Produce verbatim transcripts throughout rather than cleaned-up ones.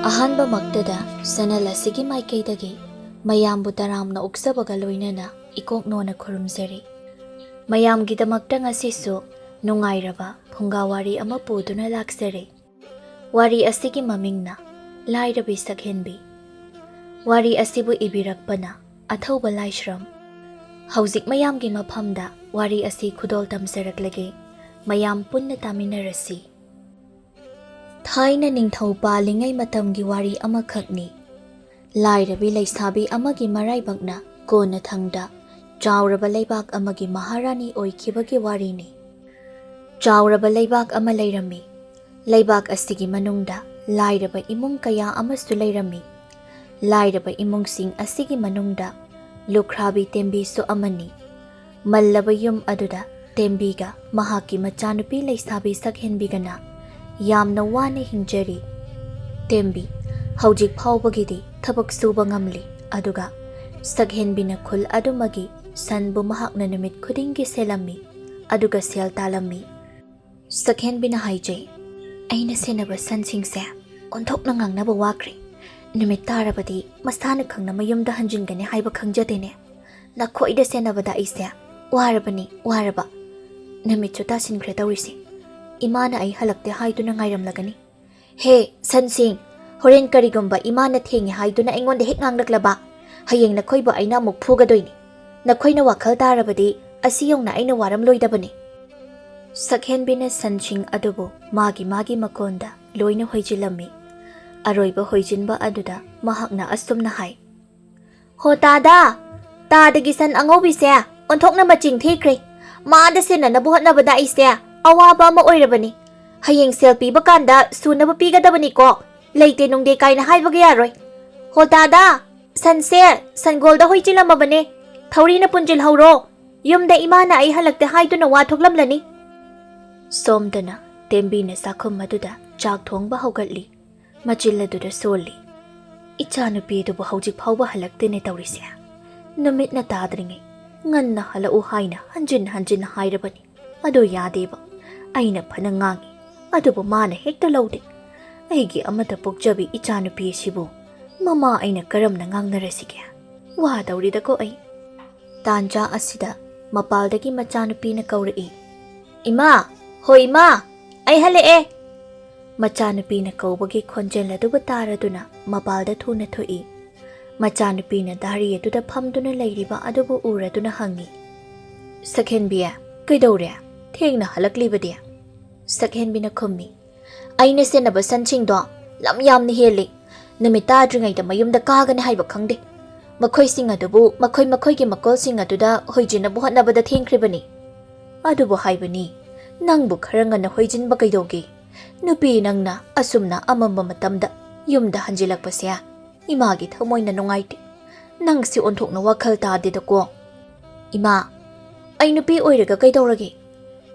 ꯑꯍꯥꯟꯕꯃꯛꯇꯗ channel ꯑꯁꯤꯒꯤ ꯃꯥꯏꯀꯩꯗꯒꯤ ꯃꯌꯥꯝꯕꯨ ꯇꯔꯥꯝꯅ ꯑꯣꯛꯆꯕꯒ ꯂꯣꯏꯅꯅ ꯏꯀꯣꯛ ꯅꯣꯟꯅ ꯈꯨꯔꯨꯝꯖꯔꯤ꯫ ꯃꯌꯥꯝꯒꯤꯗꯃꯛꯇ ꯉꯁꯤꯁꯨ ꯅꯨꯡꯉꯥꯏꯔꯕ ꯐꯨꯡꯒꯥ ꯋꯥꯔꯤ ꯑꯃ ꯄꯨꯗꯨꯅ ꯂꯥꯛꯆꯔꯦ꯫ ꯋꯥꯔꯤ ꯑꯁꯤꯒꯤ ꯃꯃꯤꯡꯅ ꯂꯥꯏꯔꯕꯤ ꯁꯛꯍꯦꯟꯕꯤ꯫ ꯋꯥꯔꯤ ꯑꯁꯤꯕꯨ ꯏꯕꯤꯔꯛꯄꯅ ꯑꯊꯧꯕ ꯂꯥꯏꯁ꯭ꯔꯝ꯫ ꯍꯧꯖꯤꯛ ꯃꯌꯥꯝꯒꯤ ꯃꯐꯝꯗ ꯋꯥꯔꯤ ꯑꯁꯤ ꯈꯨꯗꯣꯜ ꯇꯝꯖꯔꯛꯂꯒꯦ꯫ ꯃꯌꯥꯝ ꯄꯨꯟꯅ ꯇꯥꯃꯤꯟꯅꯔꯁꯤ꯫ ꯊꯥꯏꯅ ꯅꯤꯡꯊꯧ ꯄꯥꯜꯂꯤꯉꯩ ꯃꯇꯝꯒꯤ ꯋꯥꯔꯤ ꯑꯃꯈꯛꯅꯤ꯫ ꯂꯥꯏꯔꯕꯤ ꯂꯩꯁꯥꯕꯤ ꯑꯃꯒꯤ ꯃꯔꯥꯏꯕꯛꯅ ꯀꯣꯟꯅꯊꯪꯗ ꯆꯥꯎꯔꯕ ꯂꯩꯕꯥꯛ ꯑꯃꯒꯤ ꯃꯍꯥꯔꯥꯅꯤ ꯑꯣꯏꯈꯤꯕꯒꯤ ꯋꯥꯔꯤꯅꯤ꯫ ꯆꯥꯎꯔꯕ ꯂꯩꯕꯥꯛ ꯑꯃ ꯂꯩꯔꯝꯃꯤ꯫ ꯂꯩꯕꯥꯛ ꯑꯁꯤꯒꯤ ꯃꯅꯨꯡꯗ ꯂꯥꯏꯔꯕ ꯏꯃꯨꯡ ꯀꯌꯥ ꯑꯃꯁꯨ ꯂꯩꯔꯝꯃꯤ꯫ ꯂꯥꯏꯔꯕ ꯏꯃꯨꯡꯁꯤꯡ ꯑꯁꯤꯒꯤ ꯃꯅꯨꯡꯗ ꯂꯨꯈ꯭ꯔꯥꯕꯤ ꯇꯦꯝꯕꯤꯁꯨ ꯑꯃꯅꯤ꯫ ꯃꯜꯂꯕ ꯌꯨꯝ ꯑꯗꯨꯗ ꯇꯦꯝꯕꯤꯒ ꯃꯍꯥꯛꯀꯤ ꯃꯆꯥꯅꯨꯄꯤ ꯂꯩꯁꯥꯕꯤ ꯁꯛꯍꯦꯟꯕꯤꯒꯅ ꯌꯥꯝꯅ ꯋꯥꯅ ꯍꯤꯡꯖꯔꯤ꯫ ꯇꯦꯝꯕꯤ ꯍꯧꯖꯤꯛ ꯐꯥꯎꯕꯒꯤꯗꯤ ꯊꯕꯛ ꯁꯨꯕ ꯉꯝꯂꯤ, ꯑꯗꯨꯒ ꯁꯛꯍꯦꯟꯕꯤꯅ ꯈꯨꯜ ꯑꯗꯨꯃꯒꯤ ꯁꯟꯕꯨ ꯃꯍꯥꯛꯅ ꯅꯨꯃꯤꯠ ꯈꯨꯗꯤꯡꯒꯤ ꯁꯦꯜꯂꯝꯃꯤ, ꯑꯗꯨꯒ ꯁꯦꯜ ꯇꯥꯜꯂꯝꯃꯤ꯫ ꯁꯛꯍꯦꯟꯕꯤꯅ ꯍꯥꯏꯖꯩ, "ꯑꯩꯅ ꯁꯦꯟꯅꯕ ꯁꯟꯁꯤꯡꯁꯦ ꯑꯣꯟꯊꯣꯛꯅ ꯉꯥꯡꯅꯕ ꯋꯥꯈ꯭ꯔꯦ꯫ ꯅꯨꯃꯤꯠ ꯇꯥꯔꯕꯗꯤ ꯃꯁꯥꯅ ꯈꯪꯅ ꯃꯌꯨꯝꯗ ꯍꯟꯖꯤꯟꯒꯅꯤ ꯍꯥꯏꯕ ꯈꯪꯖꯗꯦꯅꯦ꯫ ꯅꯈꯣꯏꯗ ꯁꯦꯟꯅꯕꯗ ꯑꯩꯁꯦ ꯋꯥꯔꯕꯅꯤ, ꯋꯥꯔꯕ꯫ ꯅꯨꯃꯤꯠꯁꯨ ꯇꯥꯁꯤꯟꯈ꯭ꯔꯦ ꯇꯧꯔꯤꯁꯦ꯫ ꯏꯃꯥꯅ ꯑꯩ ꯍꯜꯂꯛꯇꯦ ꯍꯥꯏꯗꯨꯅ ꯉꯥꯏꯔꯝꯂꯒꯅꯤ꯫ ꯍꯦ, ꯁꯟꯁꯤꯡ, ꯍꯣꯔꯦꯟ ꯀꯔꯤꯒꯨꯝꯕ ꯏꯃꯥꯅ ꯊꯦꯡꯉꯦ ꯍꯥꯏꯗꯨꯅ ꯑꯩꯉꯣꯟꯗ ꯍꯦꯛ ꯉꯥꯡꯂꯛꯂꯕ, ꯍꯌꯦꯡ ꯅꯈꯣꯏꯕꯨ ꯑꯩꯅ ꯑꯃꯨꯛ ꯐꯨꯒꯗꯣꯏꯅꯤ꯫ ꯅꯈꯣꯏꯅ ꯋꯥꯈꯜ ꯇꯥꯔꯕꯗꯤ ꯑꯁꯤ ꯌꯧꯅ ꯑꯩꯅ ꯋꯥꯔꯝꯂꯣꯏꯗꯕꯅꯤ꯫" ꯁꯛꯍꯦꯟꯕꯤꯅ ꯁꯟꯁꯤꯡ ꯑꯗꯨꯕꯨ ꯃꯥꯒꯤ ꯃꯥꯒꯤ ꯃꯀꯣꯟꯗ ꯂꯣꯏꯅ ꯍꯣꯏꯖꯤꯜꯂꯝꯃꯤ꯫ ꯑꯔꯣꯏꯕ ꯍꯣꯏꯖꯤꯟꯕ ꯑꯗꯨꯗ ꯃꯍꯥꯛꯅ ꯑꯁꯨꯝꯅ ꯍꯥꯏ, "ꯍꯣ ꯇꯥꯗ! ꯇꯥꯗꯒꯤ ꯁꯟ ꯑꯉꯧꯕꯤꯁꯦ ꯑꯣꯟꯊꯣꯛꯅ ꯃꯆꯤꯡ ꯊꯤꯈ꯭ꯔꯦ꯫ ꯃꯥꯗ ꯁꯦꯟꯅꯅꯕ ꯍꯣꯠꯅꯕꯗ ꯑꯩꯁꯦ ꯑꯋꯥꯕ ꯑꯃ ꯑꯣꯏꯔꯕꯅꯤ꯫ ꯍꯌꯦꯡ ꯁꯦꯜ ꯄꯤꯕ ꯀꯥꯟꯗ ꯁꯨꯅꯕ ꯄꯤꯒꯗꯕꯅꯤꯀꯣ꯫ ꯂꯩꯇꯦ ꯅꯨꯡꯗꯦ ꯀꯥꯏꯅ ꯍꯥꯏꯕꯒ ꯌꯥꯔꯣꯏ꯫ ꯍꯣ ꯇꯥꯗ! ꯁꯟꯁꯦ ꯁꯟꯒꯣꯜꯗ ꯍꯣꯏ ꯆꯤꯜꯂꯝꯃꯕꯅꯦ꯫ ꯊꯧꯔꯤꯅ ꯄꯨꯟꯁꯤꯜꯍꯧꯔꯣ꯫ ꯌꯨꯝꯗ ꯏꯃꯥꯅ ꯑꯩ ꯍꯜꯂꯛꯇꯦ ꯍꯥꯏꯗꯨꯅ ꯋꯥ ꯊꯣꯛꯂꯝꯂꯅꯤ꯫" ꯁꯣꯝꯗꯅ ꯇꯦꯝꯕꯤꯅ ꯆꯥꯛꯈꯨꯝ ꯑꯗꯨꯗ ꯆꯥꯛ ꯊꯣꯡꯕ ꯍꯧꯒꯠꯂꯤ꯫ ꯃꯆꯤꯜ ꯑꯗꯨꯗ ꯁꯣꯜꯂꯤ꯫ "ꯏꯆꯥꯅꯨꯄꯤ ꯑꯗꯨꯕꯨ ꯍꯧꯖꯤꯛ ꯐꯥꯎꯕ ꯍꯜꯂꯛꯇꯦꯅꯦ ꯇꯧꯔꯤꯁꯦ꯫ ꯅꯨꯃꯤꯠꯅ ꯇꯥꯗ꯭ꯔꯤꯉꯩ ꯉꯟꯅ ꯍꯜꯂꯛꯎ ꯍꯥꯏꯅ ꯍꯟꯖꯤꯟ ꯍꯟꯖꯤꯟ ꯍꯥꯏꯔꯕꯅꯤ꯫ ꯑꯗꯨ ꯌꯥꯗꯦꯕ꯫ ꯑꯩꯅ ꯐꯅ ꯉꯥꯡꯉꯤ, ꯑꯗꯨꯕꯨ ꯃꯥꯅ ꯍꯦꯛꯇ ꯂꯧꯗꯦ꯫ ꯑꯩꯒꯤ ꯑꯃꯠꯇ ꯄꯣꯛꯆꯕꯤ ꯏꯆꯥꯅꯨꯄꯤ ꯑꯁꯤꯕꯨ ꯃꯃꯥ ꯑꯩꯅ ꯀꯔꯝꯅ ꯉꯥꯡꯅꯔꯁꯤꯒꯦ? ꯋꯥꯗꯧꯔꯤꯗꯀꯣ ꯑꯩ꯫ ꯇꯥꯟꯖꯥ ꯑꯁꯤꯗ ꯃꯄꯥꯜꯗꯒꯤ ꯃꯆꯥꯅꯨꯄꯤꯅ ꯀꯧꯔꯛꯏ, "ꯏꯃꯥ! ꯍꯣ ꯏꯃꯥ! ꯑꯩ ꯍꯜꯂꯛꯑꯦ!" ꯃꯆꯥꯅꯨꯄꯤꯅ ꯀꯧꯕꯒꯤ ꯈꯣꯟꯖꯦꯜ ꯑꯗꯨꯕꯨ ꯇꯥꯔꯗꯨꯅ ꯃꯄꯥꯜꯗ ꯊꯨꯅ ꯊꯣꯛꯏ꯫ ꯃꯆꯥꯅꯨꯄꯤꯅ ꯗꯥꯔꯤ ꯑꯗꯨꯗ ꯐꯝꯗꯨꯅ ꯂꯩꯔꯤꯕ ꯑꯗꯨꯕꯨ ꯎꯔꯗꯨꯅ ꯍꯪꯉꯤ, "ꯁꯛꯍꯦꯟꯕꯤ, ꯀꯩꯗꯧꯔꯦ? ꯊꯦꯡꯅ ꯍꯜꯂꯛꯂꯤꯕꯗꯤ?" ꯁꯛꯍꯦꯟꯕꯤꯅ ꯈꯨꯝꯃꯤ, "ꯑꯩꯅ ꯁꯦꯟꯅꯕ ꯁꯟꯁꯤꯡꯗꯣ ꯂꯝ ꯌꯥꯝꯅ ꯍꯦꯜꯂꯤ꯫ ꯅꯨꯃꯤꯠ ꯇꯥꯗ꯭ꯔꯤꯉꯩꯗ ꯃꯌꯨꯝꯗ ꯀꯥꯒꯅꯤ ꯍꯥꯏꯕ ꯈꯪꯗꯦ꯫ ꯃꯈꯣꯏꯁꯤꯡ ꯑꯗꯨꯕꯨ ꯃꯈꯣꯏ ꯃꯈꯣꯏꯒꯤ ꯃꯀꯣꯜꯁꯤꯡ ꯑꯗꯨꯗ ꯍꯣꯏꯖꯤꯟꯅꯕ ꯍꯣꯠꯅꯕꯗ ꯊꯦꯡꯈ꯭ꯔꯤꯕꯅꯤ꯫" "ꯑꯗꯨꯕꯨ ꯍꯥꯏꯕꯅꯤ, ꯅꯪꯕꯨ ꯈꯔ ꯉꯟꯅ ꯍꯣꯏꯖꯤꯟꯕ ꯀꯩꯗꯧꯒꯦ? ꯅꯨꯄꯤ ꯅꯪꯅ ꯑꯁꯨꯝꯅ ꯑꯃꯝꯕ ꯃꯇꯝꯗ ꯌꯨꯝꯗ ꯍꯟꯖꯤꯜꯂꯛꯄꯁꯦ ꯏꯃꯥꯒꯤ ꯊꯃꯣꯏꯅ ꯅꯨꯡꯉꯥꯏꯇꯦ꯫ ꯅꯪꯁꯤ ꯑꯣꯟꯊꯣꯛꯅ ꯋꯥꯈꯜ ꯇꯥꯗꯦꯗꯀꯣ꯫" "ꯏꯃꯥ, ꯑꯩ ꯅꯨꯄꯤ ꯑꯣꯏꯔꯒ ꯀꯩꯗꯧꯔꯒꯦ?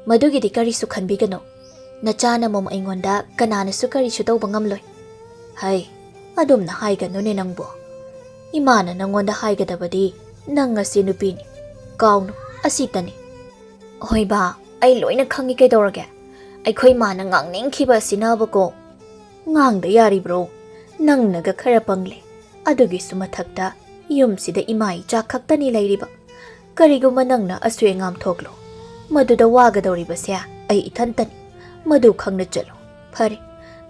ꯃꯗꯨꯒꯤꯗꯤ ꯀꯔꯤꯁꯨ ꯈꯟꯕꯤꯒꯅꯨ꯫ ꯅꯆꯥꯅ ꯃꯣꯝ ꯑꯩꯉꯣꯟꯗ ꯀꯅꯥꯅꯁꯨ ꯀꯔꯤꯁꯨ ꯇꯧꯕ ꯉꯝꯂꯣꯏ꯫" "ꯍꯩ, ꯑꯗꯨꯝꯅ ꯍꯥꯏꯒꯅꯨꯅꯦ ꯅꯪꯕꯨ꯫ ꯏꯃꯥꯅ ꯅꯪꯉꯣꯟꯗ ꯍꯥꯏꯒꯗꯕꯗꯤ ꯅꯪ ꯑꯁꯤ ꯅꯨꯄꯤꯅꯤ꯫ ꯀꯥꯎꯅꯨ, ꯑꯁꯤꯇꯅꯤ꯫" "ꯍꯣꯏ ꯕꯥ, ꯑꯩ ꯂꯣꯏꯅ ꯈꯪꯉꯤ, ꯀꯩꯗꯧꯔꯒꯦ? ꯑꯩꯈꯣꯏ ꯃꯥꯅ ꯉꯥꯡꯅꯤꯡꯈꯤꯕ ꯑꯁꯤꯅꯕꯀꯣ꯫" "ꯉꯥꯡꯗ ꯌꯥꯔꯤꯕ꯭ꯔꯣ? ꯅꯪꯅꯒ ꯈꯔ ꯄꯪꯂꯦ꯫ ꯑꯗꯨꯒꯤꯁꯨ ꯃꯊꯛꯇ ꯌꯨꯝꯁꯤꯗ ꯏꯃꯥ ꯏꯆꯥ ꯈꯛꯇꯅꯤ ꯂꯩꯔꯤꯕ꯫ ꯀꯔꯤꯒꯨꯝꯕ ꯅꯪꯅ ꯑꯁꯣꯏ ꯑꯉꯥꯝ ꯊꯣꯛꯂꯣ, ꯃꯗꯨꯗ ꯋꯥꯒꯗꯧꯔꯤꯕꯁꯦ ꯑꯩ ꯏꯊꯟꯇꯅꯤ꯫ ꯃꯗꯨ ꯈꯪꯅ ꯆꯠꯂꯨ꯫ ꯐꯔꯦ,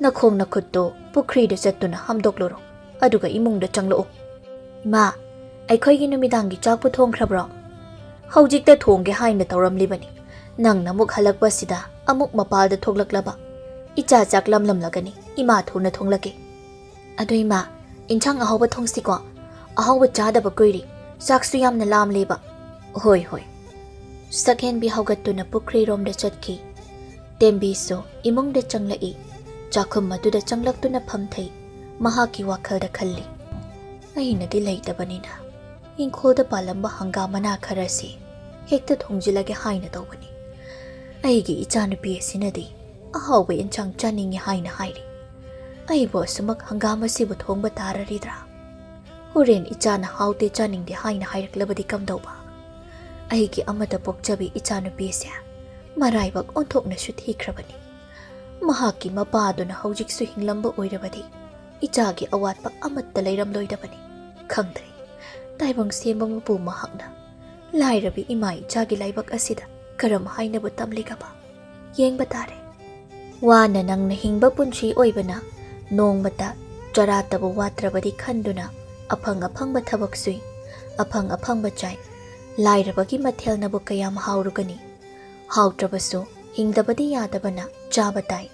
ꯅꯈꯣꯡ ꯅꯈꯨꯠꯇꯣ ꯄꯨꯈ꯭ꯔꯤꯗ ꯆꯠꯇꯨꯅ ꯍꯥꯝꯗꯣꯛꯂꯨꯔꯣ, ꯑꯗꯨꯒ ꯏꯃꯨꯡꯗ ꯆꯪꯂꯛꯎ꯫" "ꯏꯃꯥ, ꯑꯩꯈꯣꯏꯒꯤ ꯅꯨꯃꯤꯗꯥꯡꯒꯤ ꯆꯥꯛꯄꯨ ꯊꯣꯡꯈ꯭ꯔꯕ꯭ꯔꯣ?" "ꯍꯧꯖꯤꯛꯇ ꯊꯣꯡꯒꯦ ꯍꯥꯏꯅ ꯇꯧꯔꯝꯂꯤꯕꯅꯤ꯫ ꯅꯪꯅ ꯑꯃꯨꯛ ꯍꯜꯂꯛꯄꯁꯤꯗ ꯑꯃꯨꯛ ꯃꯄꯥꯜꯗ ꯊꯣꯛꯂꯛꯂꯕ꯫ ꯏꯆꯥ ꯆꯥꯛ ꯂꯝꯂꯝꯂꯒꯅꯤ, ꯏꯃꯥ ꯊꯨꯅ ꯊꯣꯡꯂꯛꯀꯦ꯫" "ꯑꯗꯨ ꯏꯃꯥ, ꯏꯟꯁꯥꯡ ꯑꯍꯥꯎꯕ ꯊꯣꯡꯁꯤꯀꯣ꯫ ꯑꯍꯥꯎꯕ ꯆꯥꯗꯕ ꯀꯨꯏꯔꯦ꯫ ꯆꯥꯛꯁꯨ ꯌꯥꯝꯅ ꯂꯥꯝꯂꯦꯕ꯫" "ꯍꯣꯏ, ꯍꯣꯏ꯫" ꯁꯛꯍꯦꯟꯕꯤ ꯍꯧꯒꯠꯇꯨꯅ ꯄꯨꯈ꯭ꯔꯤꯔꯣꯝꯗ ꯆꯠꯈꯤ꯫ ꯇꯦꯝꯕꯤꯁꯨ ꯏꯃꯨꯡꯗ ꯆꯪꯂꯛꯏ꯫ ꯆꯥꯛꯈꯨꯝ ꯑꯗꯨꯗ ꯆꯪꯂꯛꯇꯨꯅ ꯐꯝꯊꯩ꯫ ꯃꯍꯥꯛꯀꯤ ꯋꯥꯈꯜꯗ ꯈꯜꯂꯤ, "ꯑꯩꯅꯗꯤ ꯂꯩꯇꯕꯅꯤꯅ ꯏꯪꯈꯣꯜꯗ ꯄꯥꯜꯂꯝꯕ ꯍꯪꯒꯥꯝ ꯃꯅꯥ ꯈꯔꯁꯤ ꯍꯦꯛꯇ ꯊꯣꯡꯖꯤꯜꯂꯒꯦ ꯍꯥꯏꯅ ꯇꯧꯕꯅꯤ꯫ ꯑꯩꯒꯤ ꯏꯆꯥꯅꯨꯄꯤ ꯑꯁꯤꯅꯗꯤ ꯑꯍꯥꯎꯕ ꯏꯟꯁꯥꯡ ꯆꯥꯅꯤꯡꯉꯤ ꯍꯥꯏꯅ ꯍꯥꯏꯔꯤ꯫ ꯑꯩꯕꯨ ꯑꯁꯨꯃꯛ ꯍꯪꯒꯥꯝ ꯑꯁꯤꯕꯨ ꯊꯣꯡꯕ ꯇꯥꯔꯔꯤꯗ꯭ꯔꯥ? ꯍꯣꯔꯦꯟ ꯏꯆꯥꯅ ꯍꯥꯎꯇꯦ, ꯆꯥꯅꯤꯡꯗꯦ ꯍꯥꯏꯅ ꯍꯥꯏꯔꯛꯂꯕꯗꯤ ꯀꯝꯗꯧꯕ? ꯑꯩꯒꯤ ꯑꯃꯠꯇ ꯄꯣꯛꯆꯕꯤ ꯏꯆꯥꯅꯨꯄꯤꯁꯦ ꯃꯔꯥꯏꯕꯛ ꯑꯣꯟꯊꯣꯛꯅꯁꯨ ꯊꯤꯈ꯭ꯔꯕꯅꯤ꯫ ꯃꯍꯥꯛꯀꯤ ꯃꯄꯥꯗꯨꯅ ꯍꯧꯖꯤꯛꯁꯨ ꯍꯤꯡꯂꯝꯕ ꯑꯣꯏꯔꯕꯗꯤ ꯏꯆꯥꯒꯤ ꯑꯋꯥꯠꯄ ꯑꯃꯠꯇ ꯂꯩꯔꯝꯂꯣꯏꯗꯕꯅꯤ꯫ ꯈꯪꯗ꯭ꯔꯦ, ꯇꯥꯏꯕꯪ ꯁꯦꯝꯕ ꯃꯄꯨ ꯃꯍꯥꯛꯅ ꯂꯥꯏꯔꯕꯤ ꯏꯃꯥ ꯏꯆꯥꯒꯤ ꯂꯥꯏꯕꯛ ꯑꯁꯤꯗ ꯀꯔꯝ ꯍꯥꯏꯅꯕꯨ ꯇꯝꯂꯤꯒꯕ? ꯌꯦꯡꯕ ꯇꯥꯔꯦ꯫ ꯋꯥꯅ ꯅꯪꯅ ꯍꯤꯡꯕ ꯄꯨꯟꯁꯤ ꯑꯣꯏꯕꯅ ꯅꯣꯡꯃꯇ ꯆꯔꯥꯇꯕꯨ ꯋꯥꯠꯇ꯭ꯔꯕꯗꯤ ꯈꯟꯗꯨꯅ ꯑꯐꯪ ꯑꯐꯪꯕ ꯊꯕꯛ ꯁꯨꯏ, ꯑꯐꯪ ꯑꯐꯪꯕ ꯆꯥꯏ꯫ ꯂꯥꯏꯔꯕꯒꯤ ꯃꯊꯦꯜꯅꯕꯨ ꯀꯌꯥꯝ ꯍꯥꯎꯔꯨꯒꯅꯤ? ꯍꯥꯎꯇ꯭ꯔꯕꯁꯨ ꯍꯤꯡꯗꯕꯗꯤ ꯌꯥꯗꯕꯅ ꯆꯥꯕ ꯇꯥꯏ꯫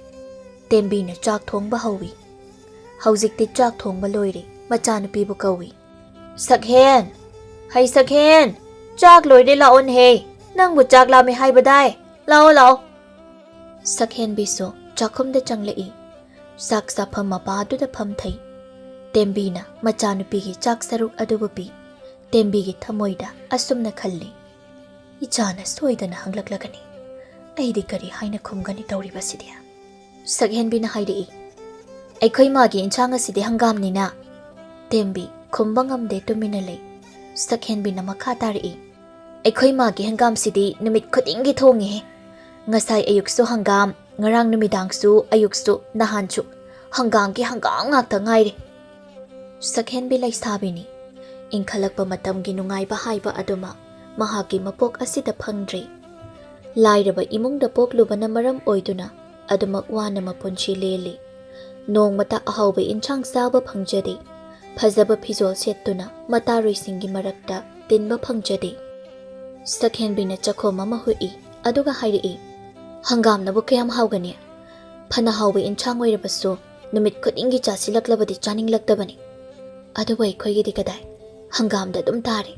ꯇꯦꯝꯕꯤꯅ ꯆꯥꯛ ꯊꯣꯡꯕ ꯍꯧꯏ꯫ ꯍꯧꯖꯤꯛꯇꯤ ꯆꯥꯛ ꯊꯣꯡꯕ ꯂꯣꯏꯔꯦ꯫ ꯃꯆꯥꯅꯨꯄꯤꯕꯨ ꯀꯧꯏ꯫ "ꯁꯛꯍꯦꯟ! ꯍꯩ ꯁꯛꯍꯦꯟ! ꯆꯥꯛ ꯂꯣꯏꯔꯦ, ꯂꯥꯛꯑꯣꯅꯦꯍꯦ꯫ ꯅꯪꯕꯨ ꯆꯥꯛ ꯂꯥꯝꯃꯦ ꯍꯥꯏꯕꯗꯥꯏ? ꯂꯥꯛꯑꯣ, ꯂꯥꯛꯑꯣ꯫" ꯁꯛꯍꯦꯟꯕꯤꯁꯨ ꯆꯥꯛꯈꯨꯝꯗ ꯆꯪꯂꯛꯏ꯫ ꯆꯥꯛ ꯆꯥꯐꯝ ꯃꯄꯥꯗꯨꯗ ꯐꯝꯊꯩ꯫ ꯇꯦꯝꯕꯤꯅ ꯃꯆꯥꯅꯨꯄꯤꯒꯤ ꯆꯥꯛ ꯁꯔꯨꯛ ꯑꯗꯨꯕꯨ ꯄꯤ꯫ ꯇꯦꯝꯕꯤꯒꯤ ꯊꯃꯣꯏꯗ ꯑꯁꯨꯝꯅ ꯈꯜꯂꯤ, "ꯏꯆꯥꯅ ꯁꯣꯏꯗꯅ ꯍꯪꯂꯛꯂꯒꯅꯤ꯫ ꯑꯩꯗꯤ ꯀꯔꯤ ꯍꯥꯏꯅ ꯈꯨꯝꯒꯅꯤ ꯇꯧꯔꯤꯕꯁꯤꯗꯤ?" ꯁꯛꯍꯦꯟꯕꯤꯅ ꯍꯥꯏꯔꯛꯏ, "ꯑꯩꯈꯣꯏ ꯃꯥꯒꯤ ꯏꯟꯁꯥꯡ ꯑꯁꯤꯗꯤ ꯍꯪꯒꯥꯝꯅꯤꯅ꯫" ꯇꯦꯝꯕꯤ ꯈꯨꯝꯕ ꯉꯝꯗꯦ, ꯇꯨꯃꯤꯟꯅ ꯂꯩ꯫ ꯁꯛꯍꯦꯟꯕꯤꯅ ꯃꯈꯥ ꯇꯥꯔꯛꯏ, "ꯑꯩꯈꯣꯏ ꯃꯥꯒꯤ ꯍꯪꯒꯥꯝꯁꯤꯗꯤ ꯅꯨꯃꯤꯠ ꯈꯨꯗꯤꯡꯒꯤ ꯊꯣꯡꯉꯤꯍꯦ꯫ ꯉꯁꯥꯏ ꯑꯌꯨꯛꯁꯨ ꯍꯪꯒꯥꯝ, ꯉꯔꯥꯡ ꯅꯨꯃꯤꯗꯥꯡꯁꯨ, ꯑꯌꯨꯛꯁꯨ, ꯅꯍꯥꯟꯁꯨ ꯍꯪꯒꯥꯝꯒꯤ ꯍꯪꯒꯥꯝ ꯉꯥꯛꯇ ꯉꯥꯏꯔꯦ꯫" ꯁꯛꯍꯦꯟꯕꯤ ꯂꯩꯁꯥꯕꯤꯅꯤ꯫ ꯏꯟꯈꯠꯂꯛꯄ ꯃꯇꯝꯒꯤ ꯅꯨꯡꯉꯥꯏꯕ ꯍꯥꯏꯕ ꯑꯗꯨꯃꯛ ꯃꯍꯥꯛꯀꯤ ꯃꯄꯣꯛ ꯑꯁꯤꯗ ꯐꯪꯗ꯭ꯔꯤ꯫ ꯂꯥꯏꯔꯕ ꯏꯃꯨꯡꯗ ꯄꯣꯛꯂꯨꯕꯅ ꯃꯔꯝ ꯑꯣꯏꯗꯨꯅ ꯑꯗꯨꯃꯛ ꯋꯥꯅ ꯃꯄꯨꯟꯁꯤ ꯂꯦꯜꯂꯤ꯫ ꯅꯣꯡꯃꯇ ꯑꯍꯥꯎꯕ ꯏꯟꯁꯥꯡ ꯆꯥꯕ ꯐꯪꯖꯗꯦ꯫ ꯐꯖꯕ ꯐꯤꯖꯣꯜ ꯁꯦꯠꯇꯨꯅ ꯃꯇꯥꯔꯣꯏꯁꯤꯡꯒꯤ ꯃꯔꯛꯇ ꯇꯤꯟꯕ ꯐꯪꯖꯗꯦ꯫ ꯁꯛꯍꯦꯟꯕꯤꯅ ꯆꯈꯣꯝ ꯑꯃ ꯍꯨꯏ, ꯑꯗꯨꯒ ꯍꯥꯏꯔꯛꯏ, "ꯍꯪꯒꯥꯝꯅꯕꯨ ꯀꯌꯥꯝ ꯍꯥꯎꯒꯅꯤ? ꯐꯅ ꯍꯥꯎꯕ ꯏꯟꯁꯥꯡ ꯑꯣꯏꯔꯕꯁꯨ ꯅꯨꯃꯤꯠ ꯈꯨꯗꯤꯡꯒꯤ ꯆꯥꯁꯤꯜꯂꯛꯂꯕꯗꯤ ꯆꯥꯅꯤꯡꯂꯛꯇꯕꯅꯤ꯫ ꯑꯗꯨꯕꯨ ꯑꯩꯈꯣꯏꯒꯤꯗꯤ ꯀꯗꯥꯏ? ꯍꯪꯒꯥꯝꯗ ꯑꯗꯨꯝ ꯇꯥꯔꯦ꯫"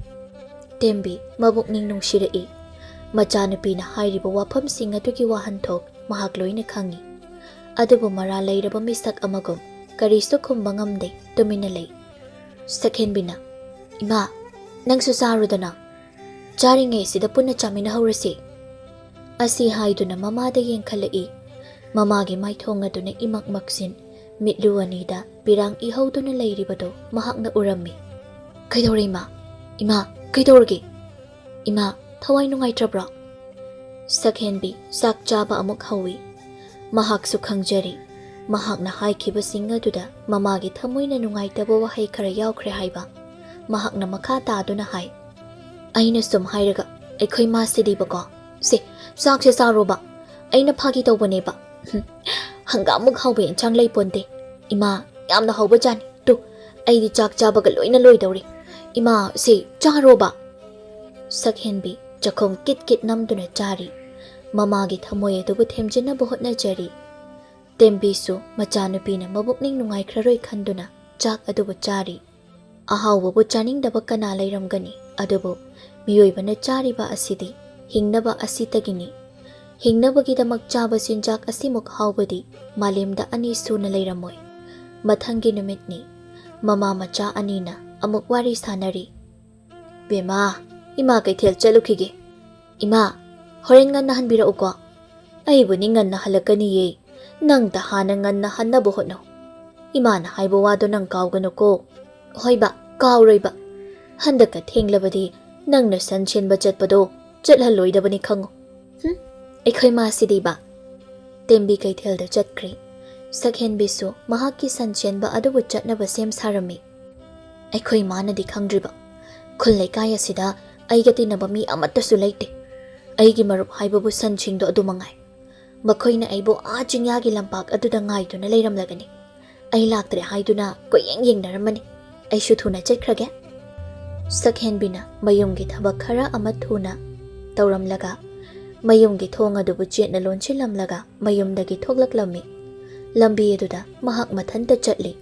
ꯇꯦꯝꯕꯤ ꯃꯕꯨꯛꯅꯤꯡ ꯅꯨꯡꯁꯤꯔꯛꯏ꯫ ꯃꯆꯥꯅꯨꯄꯤꯅ ꯍꯥꯏꯔꯤꯕ ꯋꯥꯐꯝꯁꯤꯡ ꯑꯗꯨꯒꯤ ꯋꯥꯍꯟꯊꯣꯛ ꯃꯍꯥꯛ ꯂꯣꯏꯅ ꯈꯪꯏ꯫ ꯑꯗꯨꯕꯨ ꯃꯔꯥꯜ ꯂꯩꯔꯕ ꯃꯤꯁꯛ ꯑꯃꯒꯨꯝ ꯀꯔꯤꯁꯨ ꯈꯨꯝꯕ ꯉꯝꯗꯦ, ꯇꯨꯃꯤꯟꯅ ꯂꯩ꯫ ꯁꯛꯍꯦꯟꯕꯤꯅ, "ꯏꯃꯥ, ꯅꯪꯁꯨ ꯆꯥꯔꯨꯗꯅ꯫ ꯆꯥꯔꯤꯉꯩꯁꯤꯗ ꯄꯨꯟꯅ ꯆꯥꯃꯤꯟꯅꯍꯧꯔꯁꯤ꯫" ꯑꯁꯤ ꯍꯥꯏꯗꯨꯅ ꯃꯃꯥꯗ ꯌꯦꯡꯈꯠꯂꯛꯏ꯫ ꯃꯃꯥꯒꯤ ꯃꯥꯏꯊꯣꯡ ꯑꯗꯨꯅ ꯏꯃꯛ ꯃꯛꯁꯤꯟ, ꯃꯤꯠꯂꯨ ꯑꯅꯤꯗ ꯄꯤꯔꯥꯡ ꯏꯍꯧꯗꯨꯅ ꯂꯩꯔꯤꯕꯗꯨ ꯃꯍꯥꯛꯅ ꯎꯔꯝꯃꯤ꯫ "ꯀꯩꯗꯧꯔꯦ, ꯏꯃꯥ? ꯏꯃꯥ, ꯀꯩꯗꯧꯔꯒꯦ? ꯏꯃꯥ, ꯊꯋꯥꯏ ꯅꯨꯡꯉꯥꯏꯇ꯭ꯔꯕ꯭ꯔꯣ?" ꯁꯛꯍꯦꯟꯕꯤ ꯆꯥꯛ ꯆꯥꯕ ꯑꯃꯨꯛ ꯍꯧꯏ꯫ ꯃꯍꯥꯛꯁꯨ ꯈꯪꯖꯔꯤ, ꯃꯍꯥꯛꯅ ꯍꯥꯏꯈꯤꯕꯁꯤꯡ ꯑꯗꯨꯗ ꯃꯃꯥꯒꯤ ꯊꯃꯣꯏꯅ ꯅꯨꯡꯉꯥꯏꯇꯕ ꯋꯥꯍꯩ ꯈꯔ ꯌꯥꯎꯈ꯭ꯔꯦ ꯍꯥꯏꯕ꯫ ꯃꯍꯥꯛꯅ ꯃꯈꯥ ꯇꯥꯗꯨꯅ ꯍꯥꯏ, "ꯑꯩꯅ ꯁꯨꯝ ꯍꯥꯏꯔꯒ ꯑꯩꯈꯣꯏ ꯃꯥꯁꯤꯗꯤꯕꯀꯣ꯫ ꯁꯦ, ꯆꯥꯛꯁꯦ ꯆꯥꯔꯣꯕ꯫ ꯑꯩꯅ ꯐꯥꯒꯤ ꯇꯧꯕꯅꯦꯕ꯫ ꯍꯝ, ꯍꯪꯒꯥꯝꯃꯨꯛ ꯍꯥꯎꯕ ꯏꯟꯁꯥꯡ ꯂꯩꯄꯣꯟꯇꯦ꯫ ꯏꯃꯥ, ꯌꯥꯝꯅ ꯍꯥꯎꯕ ꯖꯥꯠꯅꯤ꯫ ꯇꯨ, ꯑꯩꯗꯤ ꯆꯥꯛ ꯆꯥꯕꯒ ꯂꯣꯏꯅ ꯂꯣꯏꯗꯧꯔꯤ꯫ ꯏꯃꯥ, ꯁꯦ, ꯆꯥꯔꯣꯕ꯫" ꯁꯛꯍꯦꯟꯕꯤ ꯆꯥꯛꯈꯨꯝ ꯀꯤꯠ ꯀꯤꯠ ꯅꯝꯗꯨꯅ ꯆꯥꯔꯤ꯫ ꯃꯃꯥꯒꯤ ꯊꯃꯣꯏ ꯑꯗꯨꯕꯨ ꯊꯦꯝꯖꯤꯟꯅꯕ ꯍꯣꯠꯅꯖꯔꯤ꯫ ꯇꯦꯝꯕꯤꯁꯨ ꯃꯆꯥꯅꯨꯄꯤꯅ ꯃꯕꯨꯛꯅꯤꯡ ꯅꯨꯡꯉꯥꯏꯈ꯭ꯔꯔꯣꯏ ꯈꯟꯗꯨꯅ ꯆꯥꯛ ꯑꯗꯨꯕꯨ ꯆꯥꯔꯤ꯫ ꯑꯍꯥꯎꯕꯕꯨ ꯆꯥꯅꯤꯡꯗꯕ ꯀꯅꯥ ꯂꯩꯔꯝꯒꯅꯤ? ꯑꯗꯨꯕꯨ ꯃꯤꯑꯣꯏꯕꯅ ꯆꯥꯔꯤꯕ ꯑꯁꯤꯗꯤ ꯍꯤꯡꯅꯕ ꯑꯁꯤꯇꯒꯤꯅꯤ꯫ ꯍꯤꯡꯅꯕꯒꯤꯗꯃꯛ ꯆꯥꯕ ꯆꯤꯟꯖꯥꯛ ꯑꯁꯤꯃꯨꯛ ꯍꯥꯎꯕꯗꯤ ꯃꯥꯂꯦꯝꯗ ꯑꯅꯤ ꯁꯨꯅ ꯂꯩꯔꯝꯃꯣꯏ꯫ ꯃꯊꯪꯒꯤ ꯅꯨꯃꯤꯠꯅꯤ꯫ ꯃꯃꯥ ꯃꯆꯥ ꯑꯅꯤꯅ ꯑꯃꯨꯛ ꯋꯥꯔꯤ ꯁꯥꯅꯔꯤ꯫ "ꯕꯦꯝꯃ, ꯏꯃꯥ ꯀꯩꯊꯦꯜ ꯆꯠꯂꯨꯈꯤꯒꯦ꯫" "ꯏꯃꯥ, ꯍꯣꯔꯦꯟ ꯉꯟꯅ ꯍꯟꯕꯤꯔꯛꯎꯀꯣ꯫" "ꯑꯩꯕꯨꯅꯤ ꯉꯟꯅ ꯍꯜꯂꯛꯀꯅꯤꯌꯦ꯫ ꯅꯪꯗ ꯍꯥꯟꯅ ꯉꯟꯅ ꯍꯟꯅꯕ ꯍꯣꯠꯅꯧ꯫ ꯏꯃꯥꯅ ꯍꯥꯏꯕ ꯋꯥꯗꯣ ꯅꯪ ꯀꯥꯎꯒꯅꯨꯀꯣ꯫" "ꯍꯣꯏꯕ, ꯀꯥꯎꯔꯣꯏꯕ꯫ ꯍꯟꯗꯛꯀ ꯊꯦꯡꯂꯕꯗꯤ ꯅꯪꯅ ꯁꯟ ꯁꯦꯟꯕ ꯆꯠꯄꯗꯣ ꯆꯠꯍꯜꯂꯣꯏꯗꯕꯅꯤ ꯈꯪꯉꯨ꯫" "ꯍꯨꯝ, ꯑꯩꯈꯣꯏ ꯃꯥꯁꯤꯗꯤꯕ꯫" ꯇꯦꯝꯕꯤ ꯀꯩꯊꯦꯜꯗ ꯆꯠꯈ꯭ꯔꯤ꯫ ꯁꯛꯍꯦꯟꯕꯤꯁꯨ ꯃꯍꯥꯛꯀꯤ ꯁꯟ ꯁꯦꯟꯕ ꯑꯗꯨꯕꯨ ꯆꯠꯅꯕ ꯁꯦꯝ ꯁꯥꯔꯝꯃꯤ꯫ "ꯑꯩꯈꯣꯏ ꯃꯥꯅꯗꯤ ꯈꯪꯗ꯭ꯔꯤꯕ, ꯈꯨꯜ ꯂꯩꯀꯥꯏ ꯑꯁꯤꯗ ꯑꯩꯒ ꯇꯤꯟꯅꯕ ꯃꯤ ꯑꯃꯠꯇꯁꯨ ꯂꯩꯇꯦ꯫ ꯑꯩꯒꯤ ꯃꯔꯨꯞ ꯍꯥꯏꯕꯕꯨ ꯁꯟꯁꯤꯡꯗꯣ ꯑꯗꯨ ꯃꯉꯥꯏ꯫ ꯃꯈꯣꯏꯅ ꯑꯩꯕꯨ ꯑꯥ ꯆꯤꯡꯌꯥꯒꯤ ꯂꯝꯄꯥꯛ ꯑꯗꯨꯗ ꯉꯥꯏꯗꯨꯅ ꯂꯩꯔꯝꯂꯒꯅꯤ꯫ ꯑꯩ ꯂꯥꯛꯇ꯭ꯔꯦ ꯍꯥꯏꯗꯨꯅ ꯀꯣꯏꯌꯦꯡ ꯌꯦꯡꯅꯔꯝꯃꯅꯤ꯫ ꯑꯩꯁꯨ ꯊꯨꯅ ꯆꯠꯈ꯭ꯔꯒꯦ꯫" ꯁꯛꯍꯦꯟꯕꯤꯅ ꯃꯌꯨꯝꯒꯤ ꯊꯕꯛ ꯈꯔ ꯑꯃ ꯊꯨꯅ ꯇꯧꯔꯝꯂꯒ, ꯃꯌꯨꯝꯒꯤ ꯊꯣꯡ ꯑꯗꯨꯕꯨ ꯆꯦꯠꯅ ꯂꯣꯟꯁꯤꯜꯂꯝꯂꯒ ꯃꯌꯨꯝꯗꯒꯤ ꯊꯣꯛꯂꯛꯂꯝꯃꯤ꯫ ꯂꯝꯕꯤ ꯑꯗꯨꯗ ꯃꯍꯥꯛ ꯃꯊꯟꯇ ꯆꯠꯂꯤ꯫